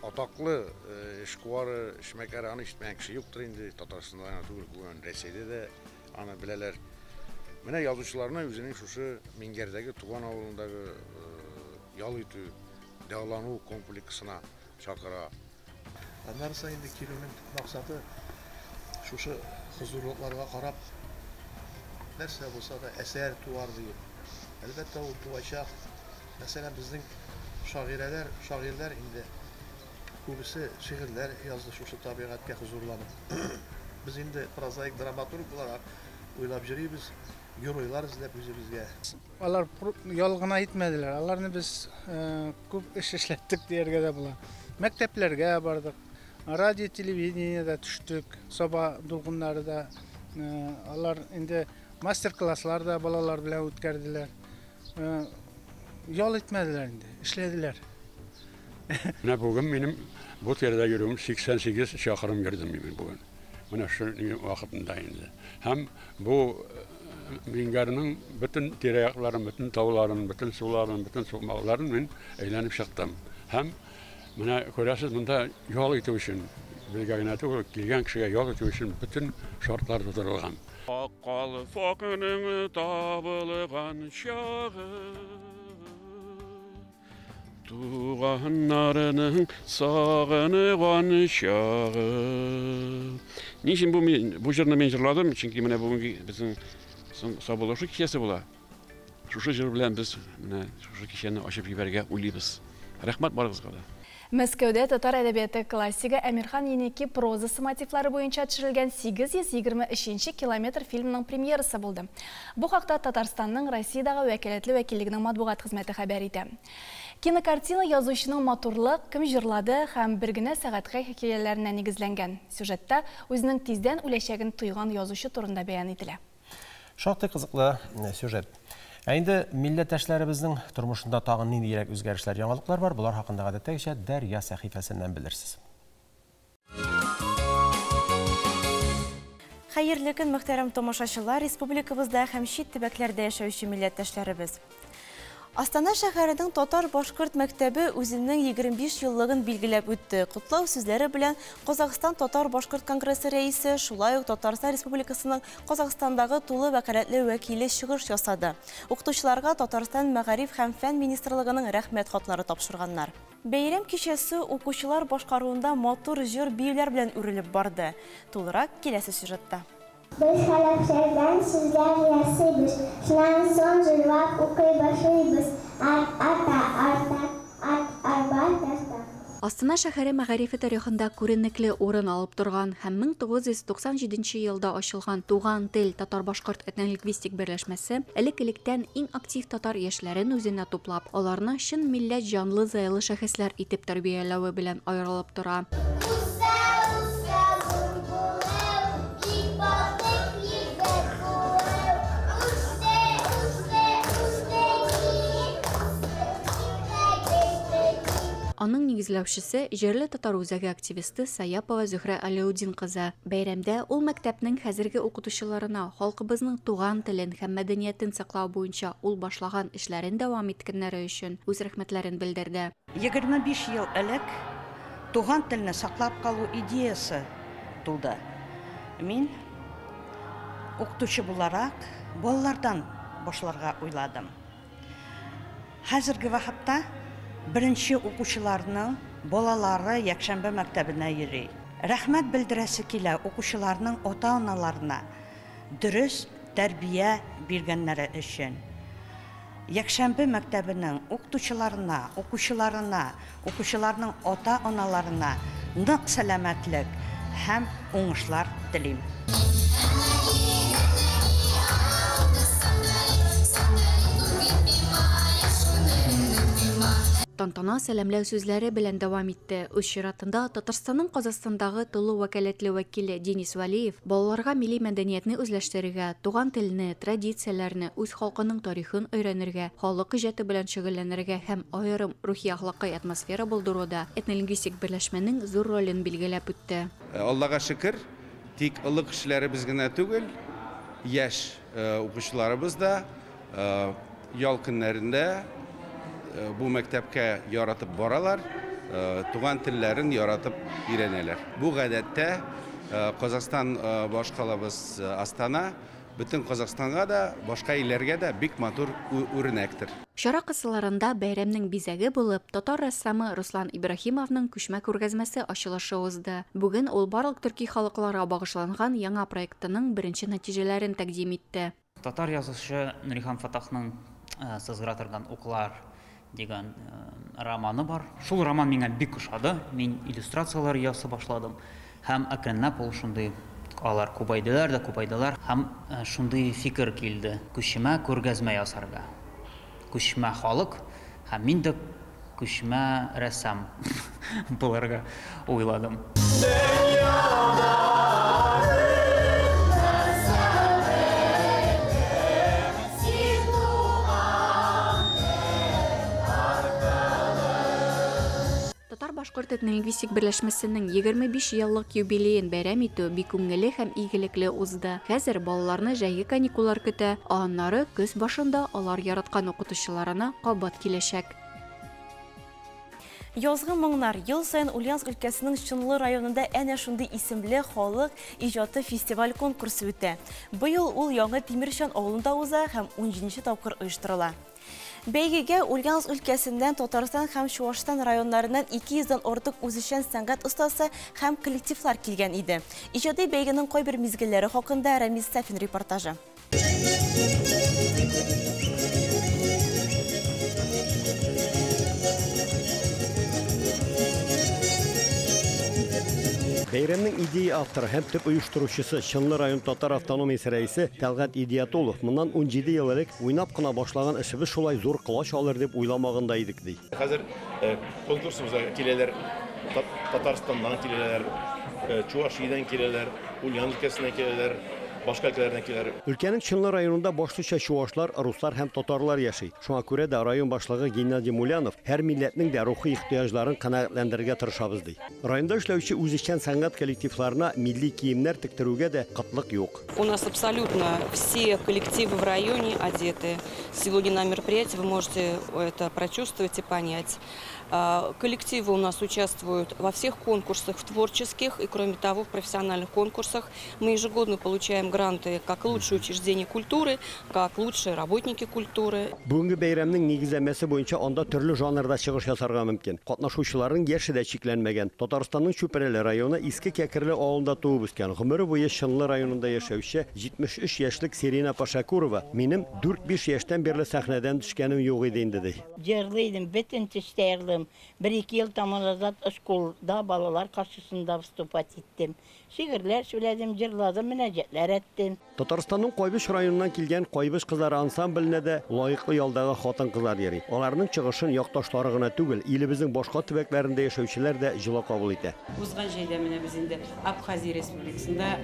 атаклы эшкуары, эшмәкәре, аны ишетмәгән кеше юктыр инде. Татарстанда гына түгел, бүген Рәсәйдә дә аны беләләр. Менә язучыларны үзенең шушы Миңгәрдәге туган авылындагы ял итү, дәвалану комплексына чакыра. Аннан соң инде килүнең төп максаты шушы хозурлыкларга карап нәрсә булса да әсәр туар диеп. Әлбәттә, ул туачак. Мәсәлән, безнең шагыйрәләр, шагыйрьләр инде күбесе шигырьләр язды шушы табигатькә хозурланып. Без инде прозаик, драматург буларак уйлап йөрибез, геройлар эзләп үзебезгә. Алар ял гына итмәделәр. Аларны без күп эш эшләттек дияргә дә була. Мәктәпләргә бардык, радио, телевидениедә төштек, Саба дулкыннары да. Алар инде мастер-класслар да балалар белән үткәрделәр. Ял итмәделәр инде, эшләделәр. Менә бүген минем бу тирәдә йөрүем 88 чакрым йөрдем мин бүген. Менә шу вакытында инде. Һәм бу Миңгәрнең бөтен тирә-якларын, бөтен тауларын, бөтен суларын, бөтен сукмакларын мин әйләнеп чыктым. Һәм менә күрәсез, монда ял итү өчен, безгә генә түгел, килгән кешегә ял итү өчен бөтен шартлар тудырылган. Ак калфакның табылган чагы, туганнарының сагынган чагы. Ни өчен бу җырны мин җырладым? Чөнки менә бүгенге безнең саубуллашу кичәсе була. Шушы җыр белән без менә шушы кичәне ачып җибәрергә уйлыйбыз. Рәхмәт барыгызга да. Мәскәүдә татар әдәбияты классигы Әмирхан Еники прозасы мотивлары буенча төшерелгән 823 километр фильмының премьерасы булды. Бу хакта Татарстанның Россиядәге вәкаләтле вәкиллегенең матбугат хезмәте хәбәр итә. Кинокартина язучының матурлык, кем җырлады һәм бер генә сәгатькә хикәяләренә нигезләнгән. Сюжетта үзенең тиздән үләчәген тойган язучы турында бәян ителә. Шактый кызыклы сюжет. Ә инде милләттәшләребезнең тормышында тагын ниндирәк үзгәрешләр, яңалыклар бар, болар хакында гадәттәгечә Дәрья сәхифәсеннән белерсез. Хәерле көн, мөхтәрәм тамашачылар, республикабызда һәм чит төбәкләрдә яшәүче милләттәшләребез. Астана шәһәренең татар-башкорт мәктәбе үзенең 25 еллыгын билгеләп үтте. Котлау сүзләре белән Казахстан татар-башкорт конгрессы рәисе, шулай ук Татарстан Республикасының Казахстандагы тулы вәкаләтле вәкиле чыгыш ясады. Укытучыларга Татарстан Мәгариф һәм фән министрлыгының рәхмәт хатлары тапшырганнар. Бәйрәм кичәсе укучылар башкаруында матур җыр-биюләр белән үрелеп барды. Тулырак киләсе сюжетта. Без хәрефләрдән сүзләр ясыйбыз, шуннан соң җырлап укый башлыйбыз, ат, ата, арта, ат, арба, тарта. Астана шәһәре мәгарифе тарихында күренекле урын алып торган һәм 1997 нче елда ачылган Туган тел татар-башкорт этнолингвистик берләшмәсе элек-электән иң актив татар яшьләрен үзенә туплап, аларны чын милләт җанлы зыялы шәхесләр итеп тәрбияләве белән аерылып тора. Үсә, үсә зур булып, бик батыр егет булып, үсте, үсте, үсте мин, үсте, үсте, мин. Аның нигезләүчесе, җирле татар үзәге активисты Саяпова Зөһрә Аләүдин кызы. Бәйрәмдә ул мәктәпнең хәзерге укытучыларына халкыбызның туган телен һәм мәдәниятен саклау буенча ул башлаган эшләрен дәвам иткәннәре өчен үз рәхмәтләрен белдерде. 25 ел элек туган телне саклап калу идеясе туды. Мин укытучы буларак балалардан башларга уйладым. Хәзерге вакытта беренче укучыларның балалары якшәмбе мәктәбенә йөри. Рәхмәт белдерәсе килә укучыларның ата-аналарына дөрес тәрбия биргәннәре өчен. Якшәмбе мәктәбенең укытучыларына, укучыларына, укучыларның ата-аналарына нык сәламәтлек һәм уңышлар телим. Тантана сәламләү сүзләре белән дәвам итте. Үз чиратында, Татарстанның Казахстандагы тулы вәкаләтле вәкиле Денис Вәлиев балаларга милли мәдәниятне үзләштерергә, туган телне, традицияләрне, үз халкының тарихын өйрәнергә, халык иҗаты белән шөгыльләнергә һәм аерым рухи-әхлакый атмосфера булдыруда этнолингвистик берләшмәнең зур ролен билгеләп үтте. Аллага шөкер, тик олы кешеләребез генә түгел, яшь укучыларыбыз да ял көннәрендә бу мәктәпкә яратып баралар, туган телләрен яратып өйрәнәләр. Бу гадәттә Казахстан башкалабыз Астана бөтен Казахстанга да, башка илләргә дә бик матур үрнәктер. Чара кысаларында бәйрәмнең бизәге булып, татар рәссамы Руслан Ибраһимовның күчмә күргәзмәсе ачылышы узды. Бүген ул барлык төрки халыкларга багышланган яңа проектының беренче нәтиҗәләрен тәкъдим итте. Татар язучы Нурихан Фатахның Сызгыра торган уклар дигән романы бар. Шул роман миңа бик ошады. Мин иллюстрацияләр ясый башладым. Һәм әкренләп ул шундый алар күбәйделәр дә күбәйделәр. Һәм шундый фикер килде, күчмә күргәзмә ясарга. Күчмә халык һәм мин дә күчмә рәссам булырга уйладым. Татар-башкорт этнолингвистик берләшмәсенең 25 еллык юбилеен бәйрәм итү бик күңелле һәм игелекле узды. Хәзер балаларны җәйге каникуллар көтә, ә аннары көз башында алар яраткан укытучыларына кабат киләчәк. Язгы моңнар ел саен Ульяновск өлкәсенең Чынлы районында әнә шундый исемле халык иҗаты фестиваль-конкурсы үтә. Быел ул Яңа Тимерчан авылында уза һәм унҗиденче тапкыр оештырыла. Бәйгегә Ульяновск өлкәсеннән, Татарстан һәм Чуашстан районнарыннан 200 дән артык үзешчән сәнгать остасы һәм коллективлар килгән иде. Иҗади бәйгенең кайбер мизгелләре хакында Рәмис Сафин репортажы. Бәйрәмнең идея авторы һәм төп оештыручысы Чынлы район татар автономиясе рәисе Тәлгать Идиятуллов моннан 17 ел элек уйнап кына башлаган эшебез шулай зур колач алыр дип уйламаган да идек, ди. Хәзер конкурсыбызга киләләр, Татарстаннан киләләр, Чувашиядән киләләр, Ульян өлкәсеннән киләләр. башка өлкәләрдән киләләр. Өлкәнең Чынлы районында башлыча чуашлар, руслар һәм татарлар яши. Шуңа күрә дә район башлыгы Геннадий Мулянов һәр милләтнең дә рухи ихтыяҗларын канәгатьләндерергә тырышабыз ди. Районда эшләүче үзешчән сәнгать коллективларына милли киемнәр тектерүгә дә кытлык юк. У нас абсолютно все коллективы в районе одеты. Сегодня на мероприятии вы можете это прочувствовать и понять. Коллективы у нас участвуют во всех конкурсах, в творческих и, кроме того, в профессиональных конкурсах. Мы ежегодно получаем гранты как лучшие учреждения культуры, как лучшие работники культуры. Бүгенге бәйрәмнең нигезләмәсе буенча анда төрле жанрда чыгыш ясарга мөмкин. Катнашучыларның яше дә чикләнмәгән. Татарстанның Чүпрәле районы Иске Кәкерле авылында туып үскән, гомере буе Чынлы районында яшәүче 73 яшьлек Сирина Пашакурова минем 4-5 яшьтән бирле сәхнәдән төшкәнем юк иде инде ди. Җырлый идем, бөтен төстә җырладым. 1-2 ел тому назад школда балалар каршысында выступать иттем. Шигырьләр сөйләдем, җырладым, мөнәҗәтләр әйттем. Татарстанның Кайбыч районыннан килгән Кайбыч кызлары ансамбленә дә лаеклы ялдагы хатын-кызлар йөри. Аларның чыгышын якташлары гына түгел, илебезнең башка төбәкләрендә яшәүчеләр дә җылы кабул итә. Узган җәйдә менә без инде Абхазия Республикасында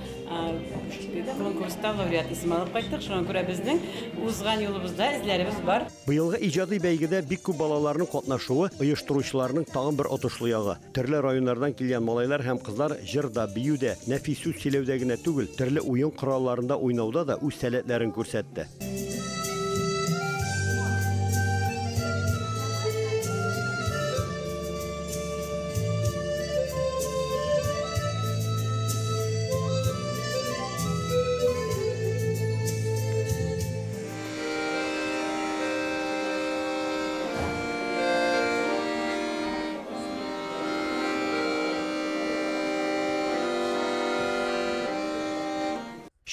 конкурста лауреат исеме алып кайттык. Шуңа күрә безнең узган юлыбызда эзләребез бар. Быелгы иҗади бәйгедә бик күп балаларның катнашуы оештыручыларның тагын бер отышлы ягы. Төрле районнардан килгән малайлар һәм кызлар җырда, биюдә, нәфис сүз сөйләүдә генә түгел, төрле уен коралларында уйнауда да үз сәләтләрен күрсәтте.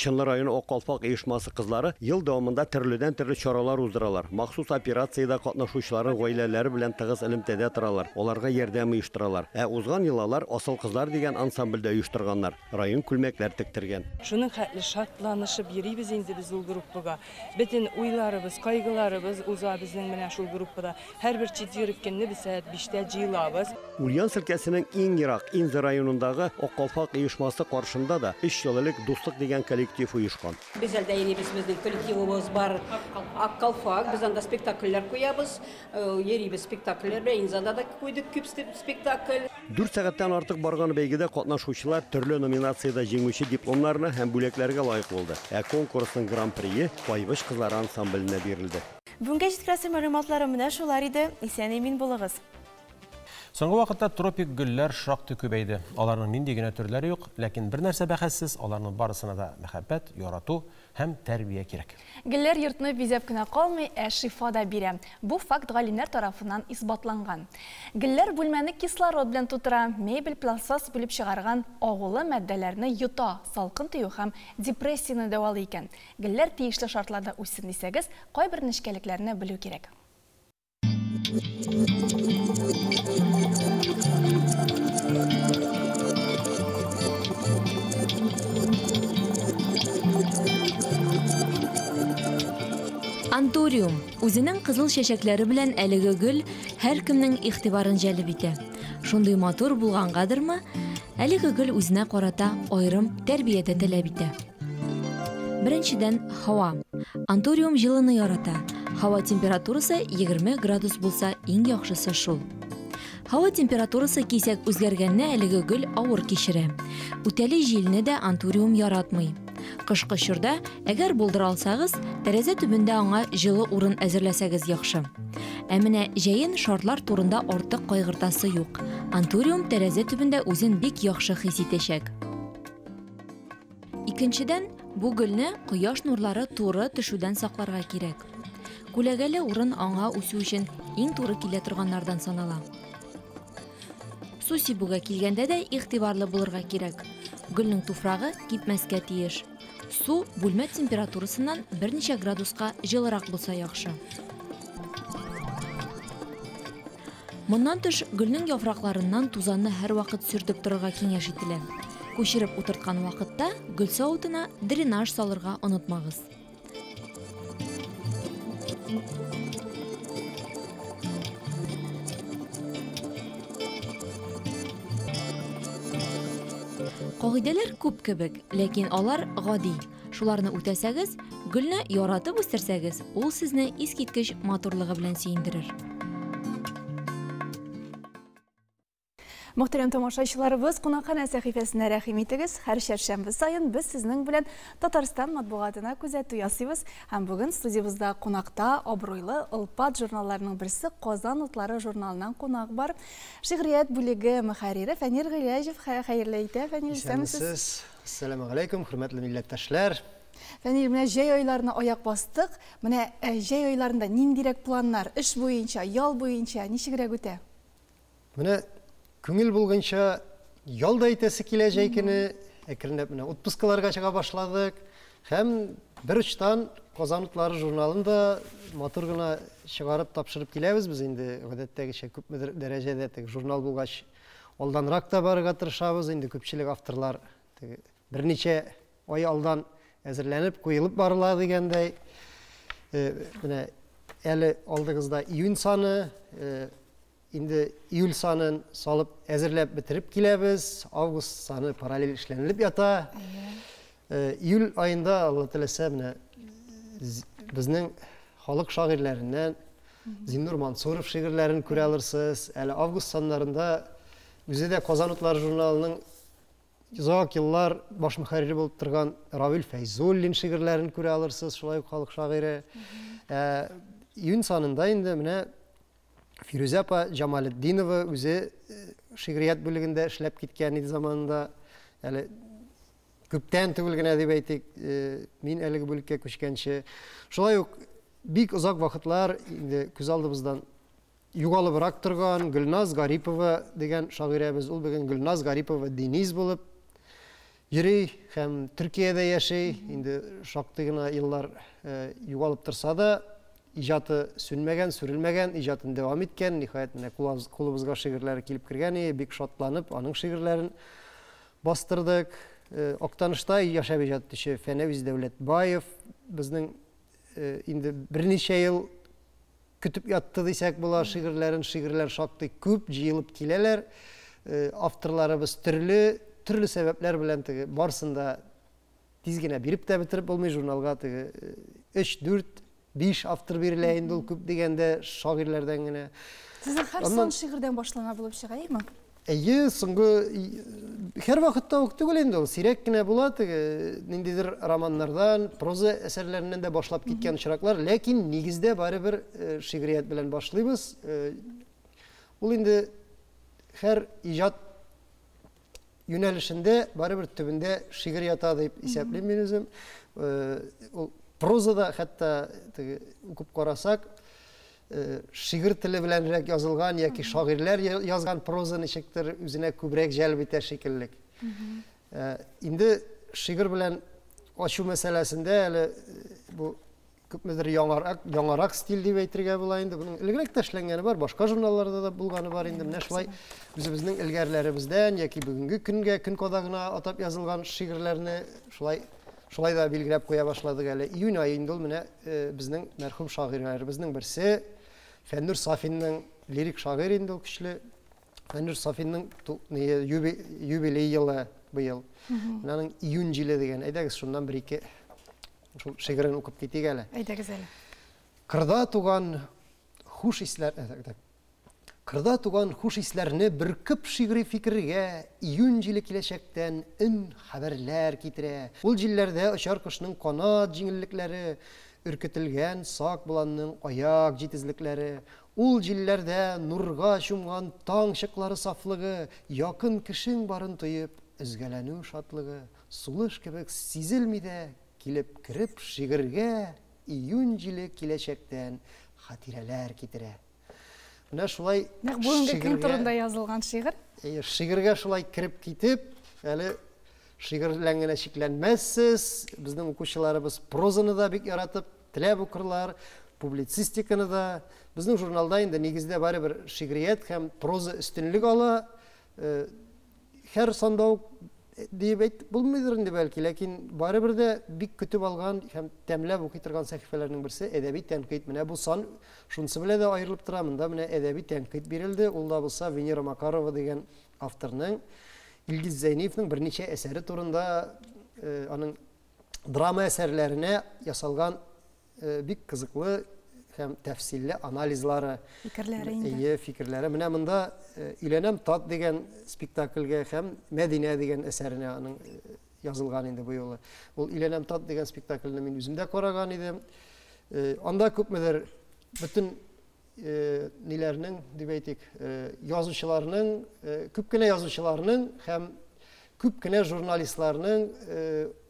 Чынлы районы Ак калфак оешмасы кызлары ел дәвамында төрледән төрле чаралар уздыралар. Махсус операциядә катнашучыларның гаиләләре белән тыгыз элемтәдә торалар, аларга ярдәм оештыралар. Ә узган ел алар Асыл кызлар дигән ансамбльдә оештырганнар. Район күлмәкләр тектергән. Шуның хәтле шатланышып йөрибез инде без ул группага. Бөтен уйларыбыз, кайгыларыбыз уза безнең менә шул группада. Һәрбер четверг көнне без сәгать 5тә җыелабыз. Ульяновск өлкәсенең иң ерак Инза районындагы Ак калфак оешмасы каршында да 3 ел элек Дуслык дигән коллектив оешкан. Без әлдә йөрибез, безнең коллективыбыз бар. Ак калфак, без анда спектакльләр куябыз, йөрибез спектакльләр белән, Инзада да куйдык күп спектакль. 4 сәгатьтән артык барган бәйгедә катнашучылар төрле номинациядә җиңүче дипломнарына һәм бүләкләргә лаек булды. Ә конкурсның гран-прие Кайбыч кызлары ансамбленә бирелде. Бүгенге җиткерәсе мәгълүматлары менә шулар иде. Исән-имин булыгыз. Соңгы вакытта тропик гөлләр шактый күбәйде. Аларның нинди генә төрләре юк, ләкин бер нәрсә бәхәссез, аларның барысына да мәхәббәт, ярату һәм тәрбия кирәк. Гөлләр йортны бизәп кенә калмый, ә шифа да бирә. Бу факт галимнәр тарафыннан исбатланган. Гөлләр бүлмәне кислород белән тутыра, мебель пластмасс бүлеп чыгарган агулы матдәләрне йота, салкын тию һәм депрессияне дәвалый икән. Гөлләр тиешле шартларда үссен дисәгез, кайбер нечкәлекләрне белү кирәк. Антуриум үзенең кызыл чәчәкләре белән әлеге гөл һәркемнең игътибарын җәлеп итә. Шундый матур булгангадырмы, әлеге гөл үзенә карата аерым тәрбия дә таләп итә. Беренчедән, һава. Антуриум җылыны ярата. Һава температурасы 20 градус булса, иң яхшысы шул. Һава температурасы кисәк үзгәргәнне әлеге гөл авыр кичерә. Үтәли җилне дә антуриум яратмый. Кышкы чорда, әгәр булдыра алсагыз, тәрәзә төбендә аңа җылы урын әзерләсәгез яхшы. Ә менә җәен шартлар турында артык кайгыртасы юк. Антуриум тәрәзә төбендә үзен бик яхшы хис итәчәк. Икенчедән, бу гөлне кояш нурлары туры төшүдән сакларга кирәк. Күләгәле урын аңа үсү өчен иң туры килә торганнардан санала. Су сибүгә килгәндә дә игътибарлы булырга кирәк. Гөлнең туфрагы кипмәскә тиеш. Су бүлмә температурасыннан берничә градуска җылырак булса яхшы. Моннан тыш, гөлнең яфракларыннан тузанны һәрвакыт сөртеп торырга киңәш ителә. Күчереп утырткан вакытта гөл савытына дренаж салырга онытмагыз. Кагыйдәләр күп кебек, ләкин алар гади. Шуларны үтәсәгез, гөлне яратып үстерсәгез, ул сезне искиткеч матурлыгы белән сөендерер. Мөхтәрәм тамашачыларыбыз, кунакханә сәхифәсенә рәхим итегез. Һәр чәршәмбе саен без сезнең белән Татарстан матбугатына күзәтү ясыйбыз. Һәм бүген студиябездә кунакта абруйлы олпат журналларның берсе Казан утлары журналыннан кунак бар. Шигърият бүлеге мөхәррире Фәнир Гыйләҗев хәерле итә. Фәнир, исәнмесез. Ассаламу алейкум, хөрмәтле милләттәшләр. Фәнир, менә җәй айларына аяк бастык. Менә җәй айларында ниндирәк планнар, эш буенча, ял буенча ничегрәк үтә? Менә күңел булганча ял да итәсе килә җәй көне, әкренләп менә отпускаларга чыга башладык. Һәм бер очтан Казан утлары журналын да матур гына чыгарып тапшырып киләбез без инде гадәттәгечә күпмедер дәрәҗәдә теге журнал булгач алданрак та барырга тырышабыз инде күпчелек авторлар теге берничә ай алдан әзерләнеп куелып барыла дигәндәй. Менә әле алдыгызда июнь саны, Инде июль санын салып әзерләп бетереп киләбез. Август саны параллель эшләнелеп ята. Июль аенда, Алла теләсә, менә безнең халык шагыйрьләреннән Зиннур Мансуров шигырьләрен күрә алырсыз. Әле август саннарында үзе дә Казан утлары журналының озак еллар баш мөхәррире булып торган Равил Фәйзуллин шигырьләрен күрә алырсыз, шулай ук халык шагыйре. Июнь санында инде менә Фирүзә апа Җамалетдинова үзе шигърият бүлегендә эшләп киткән иде заманында. Әле күптән түгел генә дип әйтик, мин әлеге бүлеккә күчкәнче. Шулай ук бик озак вакытлар инде күз алдыбыздан югалыбрак торган Гөлназ Гарипова дигән шагыйрәбез, ул бүген Гөлназ Гарипова Дениз булып йөри һәм Төркиядә яши. Инде шактый гына еллар югалып торса да, иҗаты сүнмәгән, сүрелмәгән, иҗатын дәвам иткән. Ниһаять, менә кулыбызга шигырьләре килеп кергән иде, бик шатланып, аның шигырьләрен бастырдык. Актанышта яшәп иҗат итүче Фәнәвиз Дәүләтбаев безнең инде берничә ел көтеп ятты дисәк була шигырьләрен. Шигырьләр шактый күп җыелып киләләр. Авторларыбыз төрле, төрле сәбәпләр белән теге барсын да тиз генә биреп тә бетереп булмый журналга теге 3, 4, 5 автор бирелә инде ул күп дигәндә шагыйрьләрдән генә. Сезнең һәр сан шигырьдән башлана булып чыга, әйеме? Әйе, соңгы һәр вакытта ук түгел инде ул, сирәк кенә була теге ниндидер романнардан, проза әсәрләреннән дә башлап киткән очраклар, ләкин нигездә барыбер шигърият белән башлыйбыз. Ул инде һәр иҗат юнәлешендә барыбер төбендә шигырь ята дип исәплим мин үзем. Ул прозада хәтта теге укып карасак, шигырь теле беләнрәк язылган яки шагыйрьләр язган проза ничектер үзенә күбрәк җәлеп итә шикелле. Инде шигырь белән ачу мәсьәләсендә әле бу күпмедер яңарак, яңарак стиль дип әйтергә була инде. Буның элегрәк тә эшләнгәне бар, башка журналларда да булганы бар инде. Менә шулай үзебезнең элгәрләребездән яки бүгенге көнгә, көн кадагына атап язылган шигырьләрне шулай шулай да билгеләп куя башладык әле. Июнь ае инде ул менә безнең мәрхүм шагыйрьләребезнең берсе Фәннур Сафинның лирик шагыйрь инде ул көчле. Фәннур Сафинның юбилей елы быел. Менә аның Июнь җиле дигән. Әйдәгез шуннан бер-ике шул шигырен укып китик әле. Әйдәгез әле. Кырда туган хуш исләр, Кырда туган хуш исләрне бөркеп шигъри фикергә июнь җиле киләчәктән өн хәбәрләр китерә. Ул җилләрдә очар кошның канат җиңеллекләре, өркетелгән сак боланның аяк җитезлекләре. Ул җилләрдә нурга чумган таң чыклары сафлыгы, якын кешең барын тоеп, өзгәләнү шатлыгы, сулыш кебек сизелми дә килеп кереп шигырьгә июнь җиле киләчәктән хатирәләр китерә. Менә шулай Нәкъ бүгенге көн турында язылган шигырь. Әйе, шигырьгә шулай кереп китеп, әле шигырь белән генә чикләнмәссез. Безнең укучыларыбыз прозаны да бик яратып, теләп укырлар, публицистиканы да. Безнең журналда инде нигездә барыбер шигърият һәм проза өстенлек ала. Һәр санда ук диеп әйтеп булмыйдыр инде бәлки, ләкин барыбер дә бик көтеп алган һәм тәмләп укый торган сәхифәләрнең берсе әдәби тәнкыйть. Менә бу сан шунысы белән дә аерылып тора. Монда менә әдәби тәнкыйть бирелде. Ул да булса Венера Макарова дигән авторның Илгиз Зәйниевның берничә әсәре турында аның драма әсәрләренә ясалган бик кызыклы һәм тәфсилле анализлары. Фикерләре инде. Әйе, фикерләре. Менә монда Өйләнәм тат дигән спектакльгә һәм Мәдинә дигән әсәренә аның язылган инде бу юлы. Ул Өйләнәм тат дигән спектакльне мин үзем дә караган идем. Анда күпмедер бөтен ниләрнең, дип әйтик, язучыларның, күп кенә язучыларның һәм күп кенә журналистларның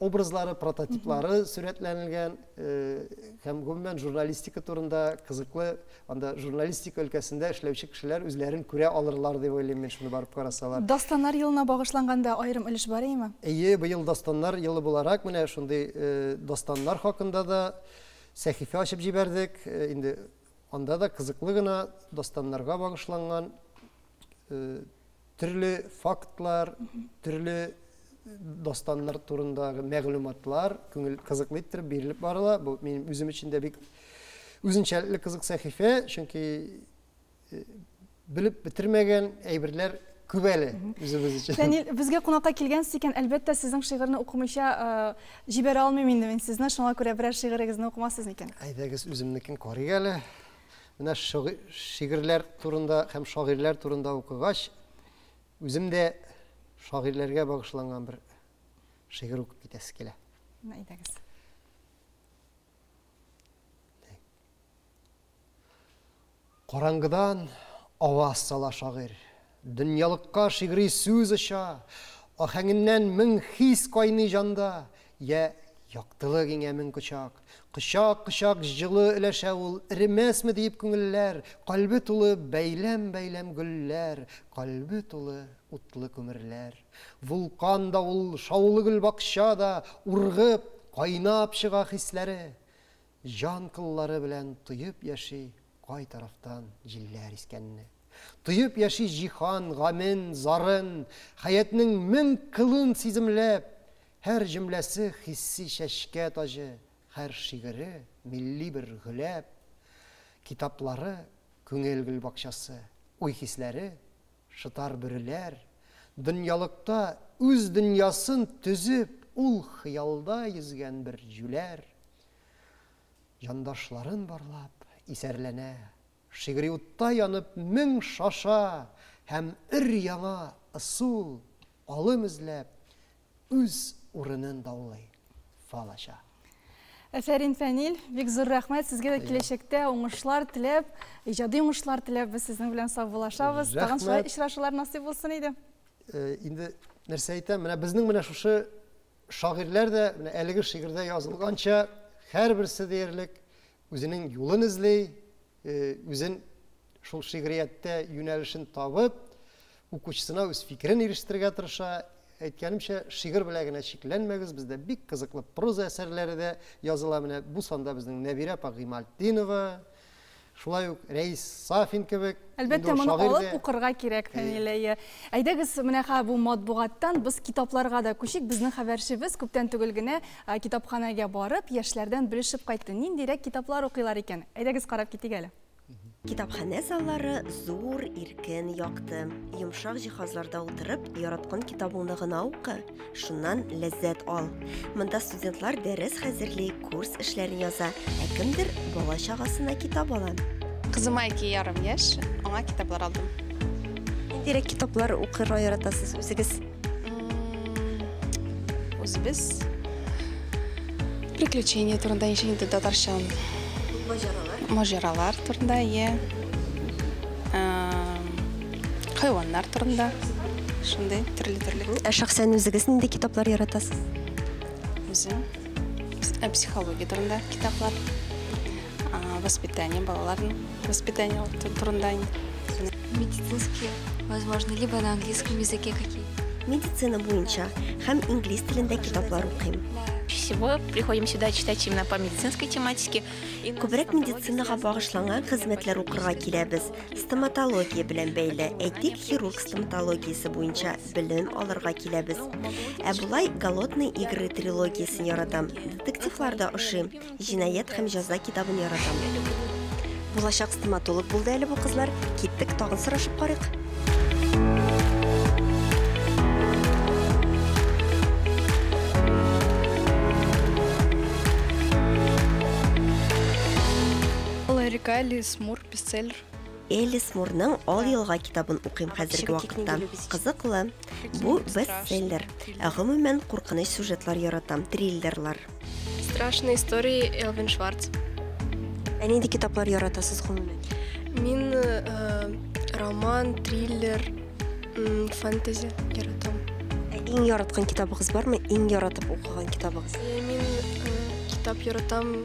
образлары, прототиплары сурәтләнелгән һәм гомумән журналистика турында кызыклы, анда журналистика өлкәсендә эшләүче кешеләр үзләрен күрә алырлар дип уйлыйм мин, шуны барып карасалар. Дастаннар елына багышланганда аерым өлеш бар име? Әйе, быел дастаннар елы буларак менә шундый дастаннар хакында да сәхифә ачып җибәрдек. Инде анда да кызыклы гына дастаннарга багышланган төрле фактлар, төрле дастаннар турындагы мәгълүматлар күңел кызыклы иттереп бирелеп барыла. Бу минем үзем өчен дә бик үзенчәлекле кызык сәхифә, чөнки белеп бетермәгән әйберләр күп әле үзебез өчен. Фәнил, безгә кунакка килгәнсез икән, әлбәттә, сезнең шигырьне укымыйча җибәрә алмыйм инде мин сезне, шуңа күрә берәр шигырегезне укымассыз микән? Әйдәгез, үземнекен карыйк әле. Менә шигырьләр турында һәм шагыйрьләр турында укыгач, үзем дә шагыйрьләргә багышланган бер шигырь укып китәсе килә. Әйдәгез. Караңгыдан аваз сала шагыйрь. Дөньялыкка шигъри сүз оча, Ахәңеннән мең хис кайный җанда, Йә яктылык иңә мең кочак. Кочак-кочак җылы өләшә ул, Эремәсме диеп күңелләр, Кальбе тулы бәйләм-бәйләм гөлләр, Кальбе тулы утлы күмерләр. Вулкан да ул, шаулы гөлбакча да, Ургып, кайнап чыга хисләре. Җан кыллары белән тоеп яши Кай тарафтан җилләр искәнне. Тоеп яши җиһан гамен, зарын, Хәятнең мең кылын сиземләп. Һәр җөмләсе хисси чәчкә таҗы, Һәр шигыре милли бер гөләп. Китаплары, күңел гөлбакчасы, Уй-хисләре, шытар бөреләр. Дөньялыкта үз дөньясын төзеп, Ул хыялда йөзгән бер җүләр. Җандашларын барлап, исәрләнә. Шигъри утта янып мең шаша һәм өр-яңа ысул, алым эзләп, үз урынын даулый, фал ача. Әфәрин, Фәнил, бик зур рәхмәт сезгә дә киләчәктә уңышлар теләп, иҗади уңышлар теләп без сезнең белән саубуллашабыз. Тагын шулай очрашулар насыйп булсын иде. Инде нәрсә әйтәм, менә безнең менә шушы шагыйрьләр дә менә әлеге шигырьдә язылганча һәрберсе диярлек үзенең юлын эзли, үзен шул шигърияттә юнәлешен табып, укучысына үз фикерен ирештерергә тырыша. Әйткәнемчә, шигырь белән генә чикләнмәгез, бездә бик кызыклы проза әсәрләре дә языла. Менә бу санда безнең Нәбирә апа Гыймалтдинова, шулай ук Рәис Сафин кебек. Әлбәттә, моны алып укырга кирәк, Фәнил, әйе. Әйдәгез, менә хә бу матбугаттан без китапларга да күчик. Безнең хәбәрчебез күптән түгел генә китапханәгә барып, яшьләрдән белешеп кайтты. Ниндирәк китаплар укыйлар икән? Әйдәгез карап китик әле. Китапханә заллары зур, иркен, якты. Йомшак җиһазларда утырып, яраткан китабыңны гына укы, шуннан ләззәт ал. Монда студентлар дәрес хәзерли, курс эшләрен яза, ә кемдер бала-чагасына китап ала. Кызыма 2,5 яшь, аңа китаплар алдым. Ниндирәк китаплар укырга яратасыз үзегез? Үзебез приключения турында ничек инде татарча. Маҗаралар. Маҗаралар турында, иә. Хайваннар турында. Шундый төрле-төрле. Ә шәхсән үзегез нинди китаплар яратасыз? Үзем психология турында китаплар, воспитание балаларның воспитание турында. Медицинские, возможно, либо на английском языке какие-то. Медицина буенча һәм инглиз телендә китаплар укыйм. Всего приходим сюда читать именно по медицинской тематике. Күбрәк медицинага багышланган хезмәтләр укырга киләбез. Стоматология белән бәйле, әйтик, хирург стоматологиясе буенча белем алырга киләбез. Ә болай Голодные игры трилогиясен яратам. Детективлар да ошый. Җинаять һәм җәза китабын яратам. Булачак стоматолог булды әле бу кызлар. Киттек, тагын сорашып карыйк. Увлека Элис Мур, бестселлер. Элис Мурның Ал елга китабын укыйм хәзерге вакытта. Кызыклы. Бу бестселлер. Ә гомумән куркыныч сюжетлар яратам, триллерлар. Страшные истории Элвин Шварц. Ә нинди китаплар яратасыз гомумән? Мин роман, триллер, фэнтези яратам. Ә иң яраткан китабыгыз бармы? Иң яратып укыган китабыгыз? Мин китап яратам.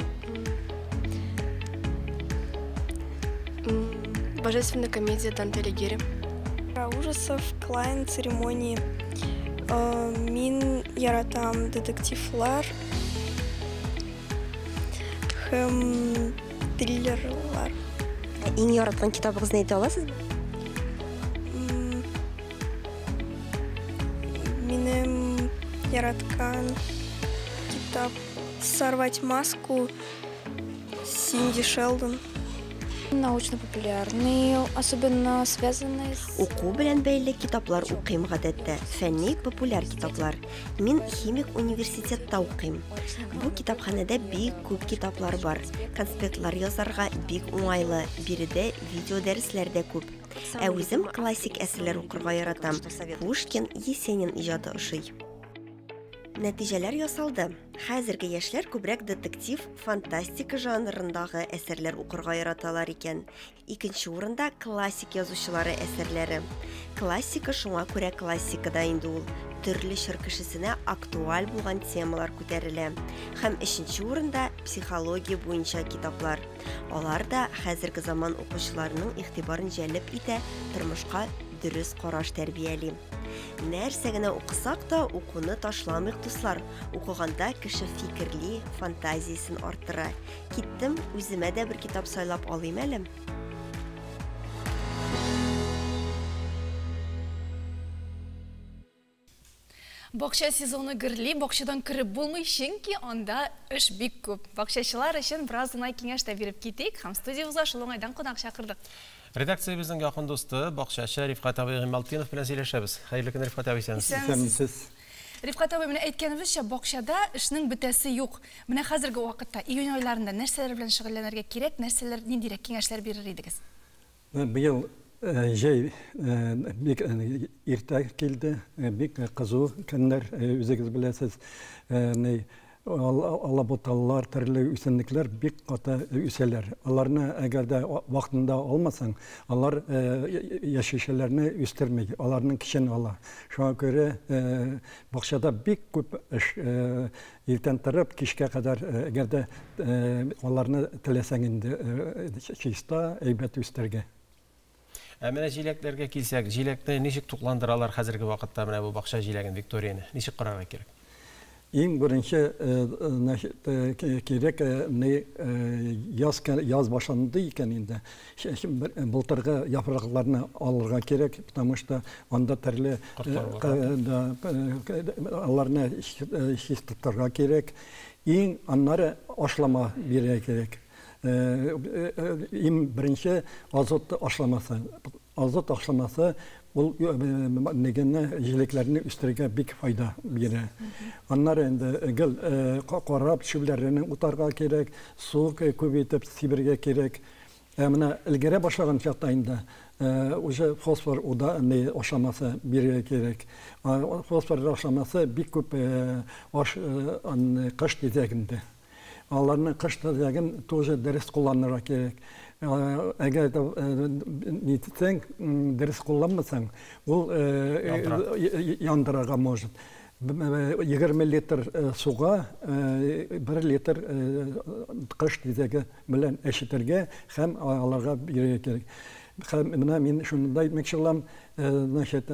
Божественная комедия Данте Алигьери. Про ужасов, Клайн, церемонии. Мин яратам детективлар һәм триллерлар. Ә иң яраткан китабыгызны әйтә аласызмы? Минем яраткан китап «Сорвать маску» Синди Шелдон. Научно-популярные, особенно связанные с... Уку белән бәйле китаплар укыйм гадәттә, фәнни популяр китаплар. Мин химик университетта укыйм. Бу китапханәдә бик күп китаплар бар. Конспектлар язарга бик уңайлы, биредә видеодәресләр дә күп. Ә үзем классик әсәрләр укырга яратам. Пушкин, Есенин иҗаты ошый. Нәтиҗәләр ясалды. Хәзерге яшьләр күбрәк детектив, фантастика жанрындагы әсәрләр укырга яраталар икән. Икенче урында классик язучылары әсәрләре. Классика шуңа күрә классика да инде ул. Төрле чор кешесенә актуаль булган темалар күтәрелә. Һәм өченче урында психология буенча китаплар. Алар да хәзерге заман укучыларының игътибарын җәлеп итә, тормышка дөрес караш тәрбияли. Нәрсә генә укысак та, укуны ташламыйк, дуслар. Укыганда кеше фикерли, фантазиясен арттыра. Киттем, үземә дә бер китап сайлап алыйм әле. Бакча сезоны гөрли, бакчадан кереп булмый, чөнки анда эш бик күп. Бакчачылар өчен бераз гына киңәш тә биреп китик һәм студиябезгә шул уңайдан кунак чакырдык. Редакциябезнең якын дусты, бакчачы Рифкать абый Гыймалтдинов белән сөйләшәбез. Хәерле көн, Рифкать абый, исәнмесез. Исәнмесез. Рифкать абый, менә әйткәнебезчә, бакчада эшнең бетәсе юк. Менә хәзерге вакытта, июнь айларында нәрсәләр белән шөгыльләнергә кирәк, нәрсәләр, ниндирәк киңәшләр бирер идегез? Быел җәй бик иртә килде, бик кызу көннәр, үзегез беләсез. Алабуталар, төрле үсемлекләр бик каты үсәләр. Аларны әгәр дә вакытында алмасаң, алар яшелчәләрне үстерми, аларның көчен ала. Шуңа күрә бакчада бик күп эш, иртән торып кичкә кадәр, әгәр дә аларны теләсәң инде чиста, әйбәт үстерергә. Ә менә җиләкләргә килсәк, җиләкне ничек тукландыралар хәзерге вакытта, менә бу бакча җиләген, Викторияне ничек карарга кирәк? Иң беренче кирәк яз башланды икән инде. Былтыргы яфракларны алырга кирәк, потому что анда төрле аларны чистартырга кирәк. Иң аннары ашлама бирергә кирәк. Иң беренче азот ашламасы. Азот ашламасы ул нигене җилекләрне үстерергә бик файда бирә. Аннары инде гел карап чүпләрне утарга кирәк, су күп итеп сибергә кирәк. Ә менә өлгерә башлаган чакта инде уже фосфор уда ашламасы бирергә кирәк. Фосфор ашламасы бик күп аш кыш тизәгендә. Аларны кыш тизәген тоже дөрес кулланырга кирәк. Әгәр дә нитсәң, дөрес кулланмасаң, ул яндырырга может. 20 литр суга 1 литр кыш тизәге белән әчетергә һәм аларга бирергә кирәк. Һәм менә мин шуны да әйтмәкче булам, значит,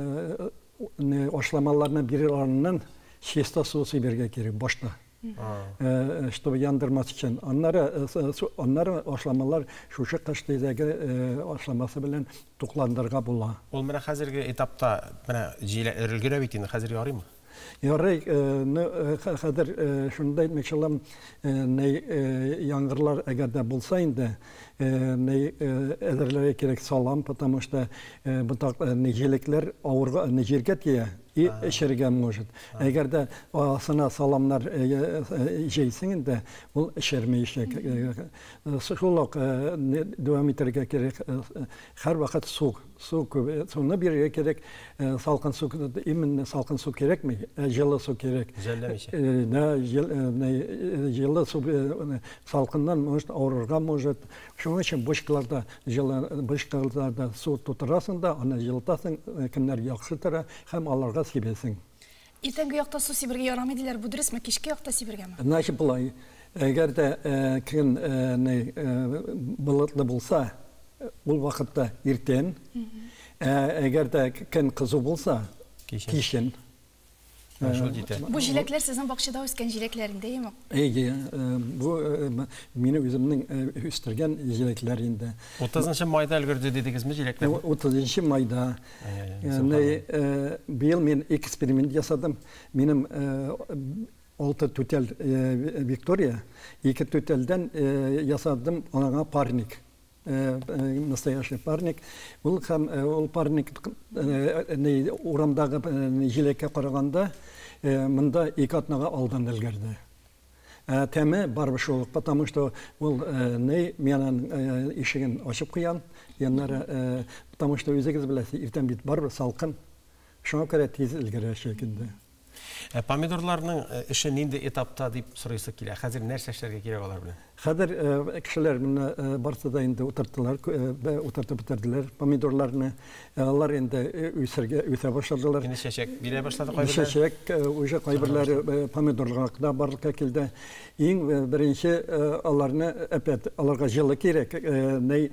ашламаларны бирер алдыннан чиста су сибәргә кирәк башта. Чтобы яндырмас өчен. Аннары ашламалар шушы кыш тизәге ашламасы белән тукландырырга була. Ул менә хәзерге этапта менә җиләк өлгерә бит инде, хәзер ярыймы? Ярый, хәзер шунда әйтмәкче булам, яңгырлар әгәр дә булса инде, Әзерләргә кирәк салам, потому что ботак җиләкләр авырга җиргә тия и эчәргә может. Әгәр дә астына саламнар җәйсең инде, ул эчермәячәк. Шул ук дәвам итәргә кирәк. Һәрвакыт су, су күп, суны бирергә кирәк. Салкын су, именно салкын су кирәкми, җылы су кирәк. Жәлләмичә. Да, җылы су салкыннан может авырырга может. Шуның өчен бочкаларда җылы, бочкаларда су тутырасың да, аны җылытасың, көннәр яхшы тора һәм аларга сибәсең. Иртәнге якта су сибергә ярамый диләр, бу дөресме? Кичке якта сибергәме? Значит, болай, әгәр дә көн болытлы булса, ул вакытта иртән, әгәр дә көн кызу булса, кичен. Шул җитә. Бу җиләкләр сезнең бакчада үскән җиләкләр инде, әйеме? Әйе, бу мине үземнең үстергән җиләкләр инде. 30 майда өлгерде дидегезме җиләкләр? 30 майда. Быел мин эксперимент ясадым. Минем 6 түтәл Виктория, 2 түтәлдән ясадым аңа парник. Настоящий парник. Ул һәм ул парник урамдагы җиләккә караганда монда 2 атнага алдан өлгерде. Тәме барыбер шул, потому что ул ни мин аның ишеген ачып куям, яннары, потому что үзегез беләсез, иртән бит барыбер салкын. Шуңа күрә тиз өлгерәчәк инде. Помидорларның эше нинди этапта дип сорыйсы килә? Хәзер нәрсә эшләргә кирәк алар белән? Хәзер кешеләр менә барсы да инде утырттылар, утыртып бетерделәр помидорларны. Алар инде үсергә, үсә башладылар. Инде чәчәк бирә башлады кайберләре. Чәчәк уже кайберләре помидорларга да барлыкка килде. Иң беренче аларны опять аларга җылы кирәк. Ней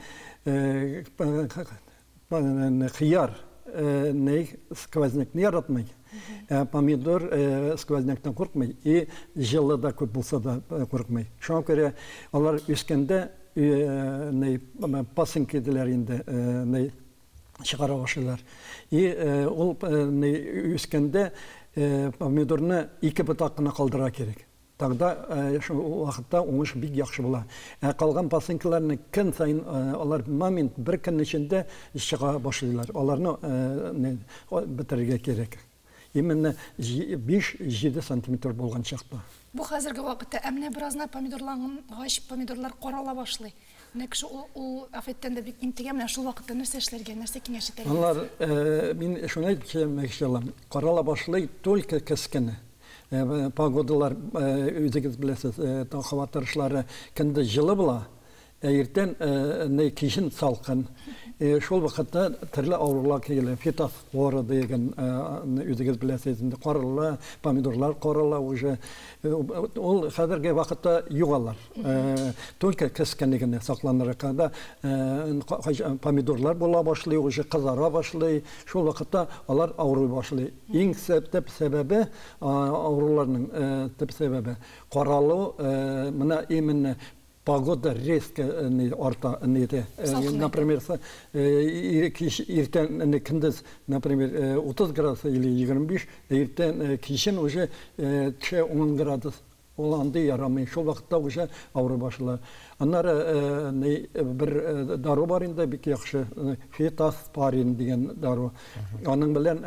хыяр ней сквознякны яратмый. Помидор сквозняктан куркмый и җылы да күп булса да куркмый. Шуңа күрә алар үскәндә ней пасынки диләр инде, ней чыгара башлыйлар. И ул ней үскәндә помидорны 2 ботак кына калдыра кирәк. Тогда шул вакытта уңыш бик яхшы була. Ә калган пасынкаларны көн саен алар момент бер көн эчендә чыга башлыйлар. Аларны бетерергә кирәк. Именно 5-7 сантиметр булган чакта. Бу хәзерге вакытта, ә менә беразна помидорлангач, помидорлар карала башлый. Менә кеше ул афәттән дә бик интегә, менә шул вакытта нәрсә эшләргә, нәрсә киңәш итәргә? Алар, мин шуны әйтмәкче булам, карала башлый только кескене. Погодалар, үзегез беләсез, һава торышлары көндез җылы була, ә иртән кичен салкын. Шул вакытта төрле авырулар килә. Фитофтора дигән, үзегез беләсез, инде карала, помидорлар карала уже. Ул хәзерге вакытта юк алар. Только кескене генә сакланыр, когда помидорлар була башлый, уже кызара башлый. Шул вакытта алар авырый башлый. Иң төп сәбәбе, авыруларның төп сәбәбе каралу, менә именно погода резко арта, например, иртән көндез, например, 30 градус или 25, иртән кичен уже төшә 10 градус. Ул андый ярамый. Шул вакытта уже авырый башлый. Аннары бер дару бар инде, бик яхшы, фитоспорин дигән дару. Аның белән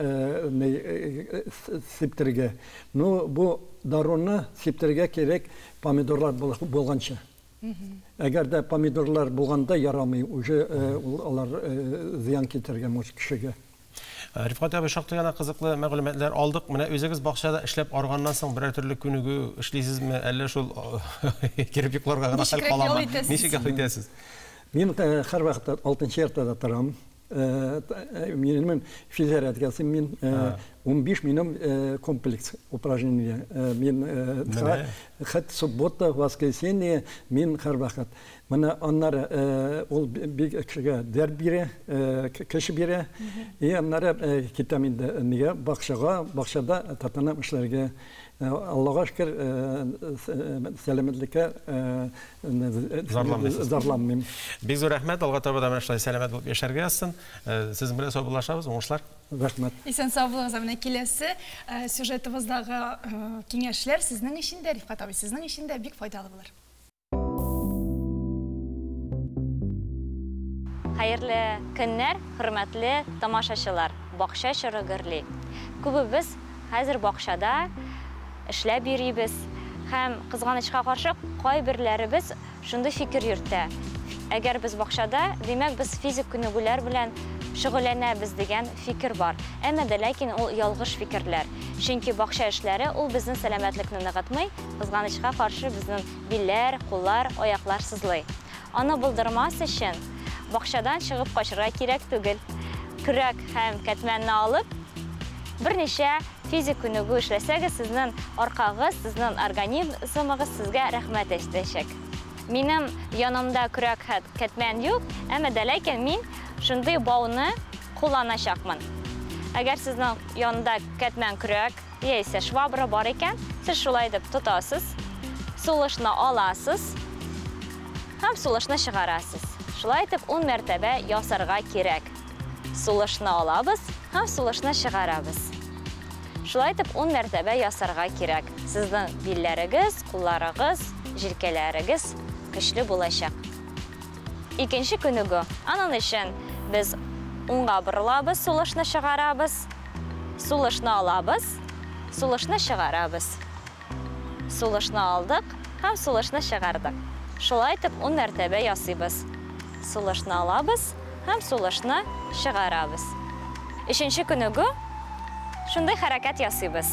сиптерергә. Ну, бу даруны сиптерергә кирәк помидорлар булганчы. Әгәр дә помидорлар булганда ярамый, уже алар зыян китергән может кешегә. Рифкать абый, шактый гына кызыклы мәгълүматлар алдык. Менә үзегез бакчада эшләп арганнан соң берәр төрле күнегү эшлисезме, әллә шул кереп йокларга гына хәл каламы? Ничек ял итәсез? Мин һәрвакытта 6 яртыда торам. Минем физзарядкасы, мин 15 минут комплекс упражнения. Мин хәт суббота, воскресенье, мин һәрвакыт. Менә аннары ул бик кешегә дәрт бирә, кеше бирә. И аннары китәм инде нигә бакчага, бакчада тотынам эшләргә. Аллага шөкер, сәламәтлеккә зарланмыйм. Бик зур рәхмәт, алга таба да менә шулай сәламәт булып яшәргә язсын. Сезнең белән саубуллашабыз, уңышлар. Рәхмәт. Исән сау булыгыз. Менә киләсе сюжетыбыздагы киңәшләр сезнең өчен дә, Рифкать абый, сезнең өчен дә бик файдалы булыр. Хәерле көннәр, хөрмәтле тамашачылар! Бакча чоры гөрли. Күбебез хәзер бакчада эшләп йөрибез һәм, кызганычка каршы, кайберләребез шундый фикер йөртә, әгәр без бакчада, димәк, без физик күнегүләр белән шөгыльләнәбез дигән фикер бар. Әмма дә ләкин ул ялгыш фикерләр. Чөнки бакча эшләре ул безнең сәламәтлекне ныгытмый, кызганычка каршы, безнең билләр, куллар, аяклар сызлый. Аны булдырмас өчен, бакчадан чыгып качырга кирәк түгел. Көрәк һәм кәтмәнне алып, берничә физик күнегү эшләсәгез, сезнең аркагыз, сезнең организмыгыз сезгә рәхмәт әйтәчәк. Минем янымда көрәк һәм кәтмән юк, әмма дә ләкин мин шундый бауны кулланачакмын. Әгәр сезнең янында кәтмән көрәк яисә швабра бар икән, сез шулай итеп тотасыз, сулышны аласыз һәм сулышны чыгарасыз. Шулай итеп 10 мәртәбә ясарга кирәк. Сулышны алабыз һәм сулышны чыгарабыз. Шулай итеп 10 мәртәбә ясарга кирәк. Сезнең билләрегез, кулларыгыз, җилкәләрегез көчле булачак. Икенче күнегү. Аның өчен без уңга борылабыз, сулышны чыгарабыз. Сулышны алабыз, сулышны чыгарабыз. Сулышны алдык һәм сулышны чыгардык. Шулай итеп 10 мәртәбә ясыйбыз. Сулышны алабыз һәм сулышны чыгарабыз. Өченче күнегү. Шундый хәрәкәт ясыйбыз.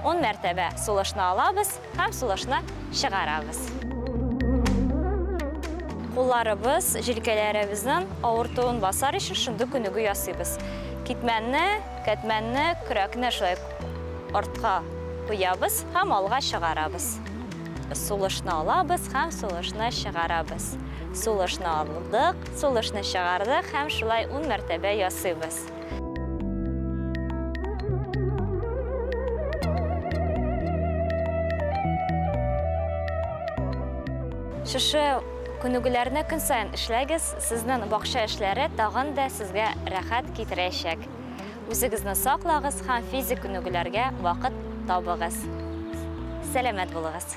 10 мәртәбә сулышны алабыз һәм сулышны чыгарабыз. Кулларыбыз, җилкәләребезнең авыртуын басар өчен шундый күнегү ясыйбыз. Китмәнне, кәтмәнне, көрәкне шулай артка куябыз һәм алга чыгарабыз. Сулышны алабыз һәм сулышны чыгарабыз. Сулышны алдык, сулышны чыгардык һәм шулай 10 мәртәбә ясыйбыз. Шушы күнегүләрне көн саен эшләгез, сезнең бакча эшләре тагын да сезгә рәхәт китерәчәк. Үзегезне саклагыз һәм физик күнегүләргә вакыт табыгыз. Сәламәт булыгыз.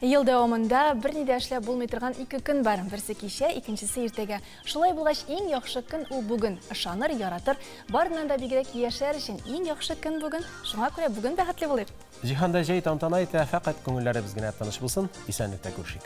Ел дәвамында берни дә эшләп булмый торган ике көн бар. Берсе кичә, икенчесе иртәгә. Шулай булгач, иң яхшы көн ул бүген. Ышаныр, яратыр, барыннан да бигрәк яшәр өчен иң яхшы көн бүген. Шуңа күрә бүген бәхетле булыйк. Җиһанда җәй тантана итә, фәкать күңелләребез генә тыныч булсын. Исәнлектә күрешик.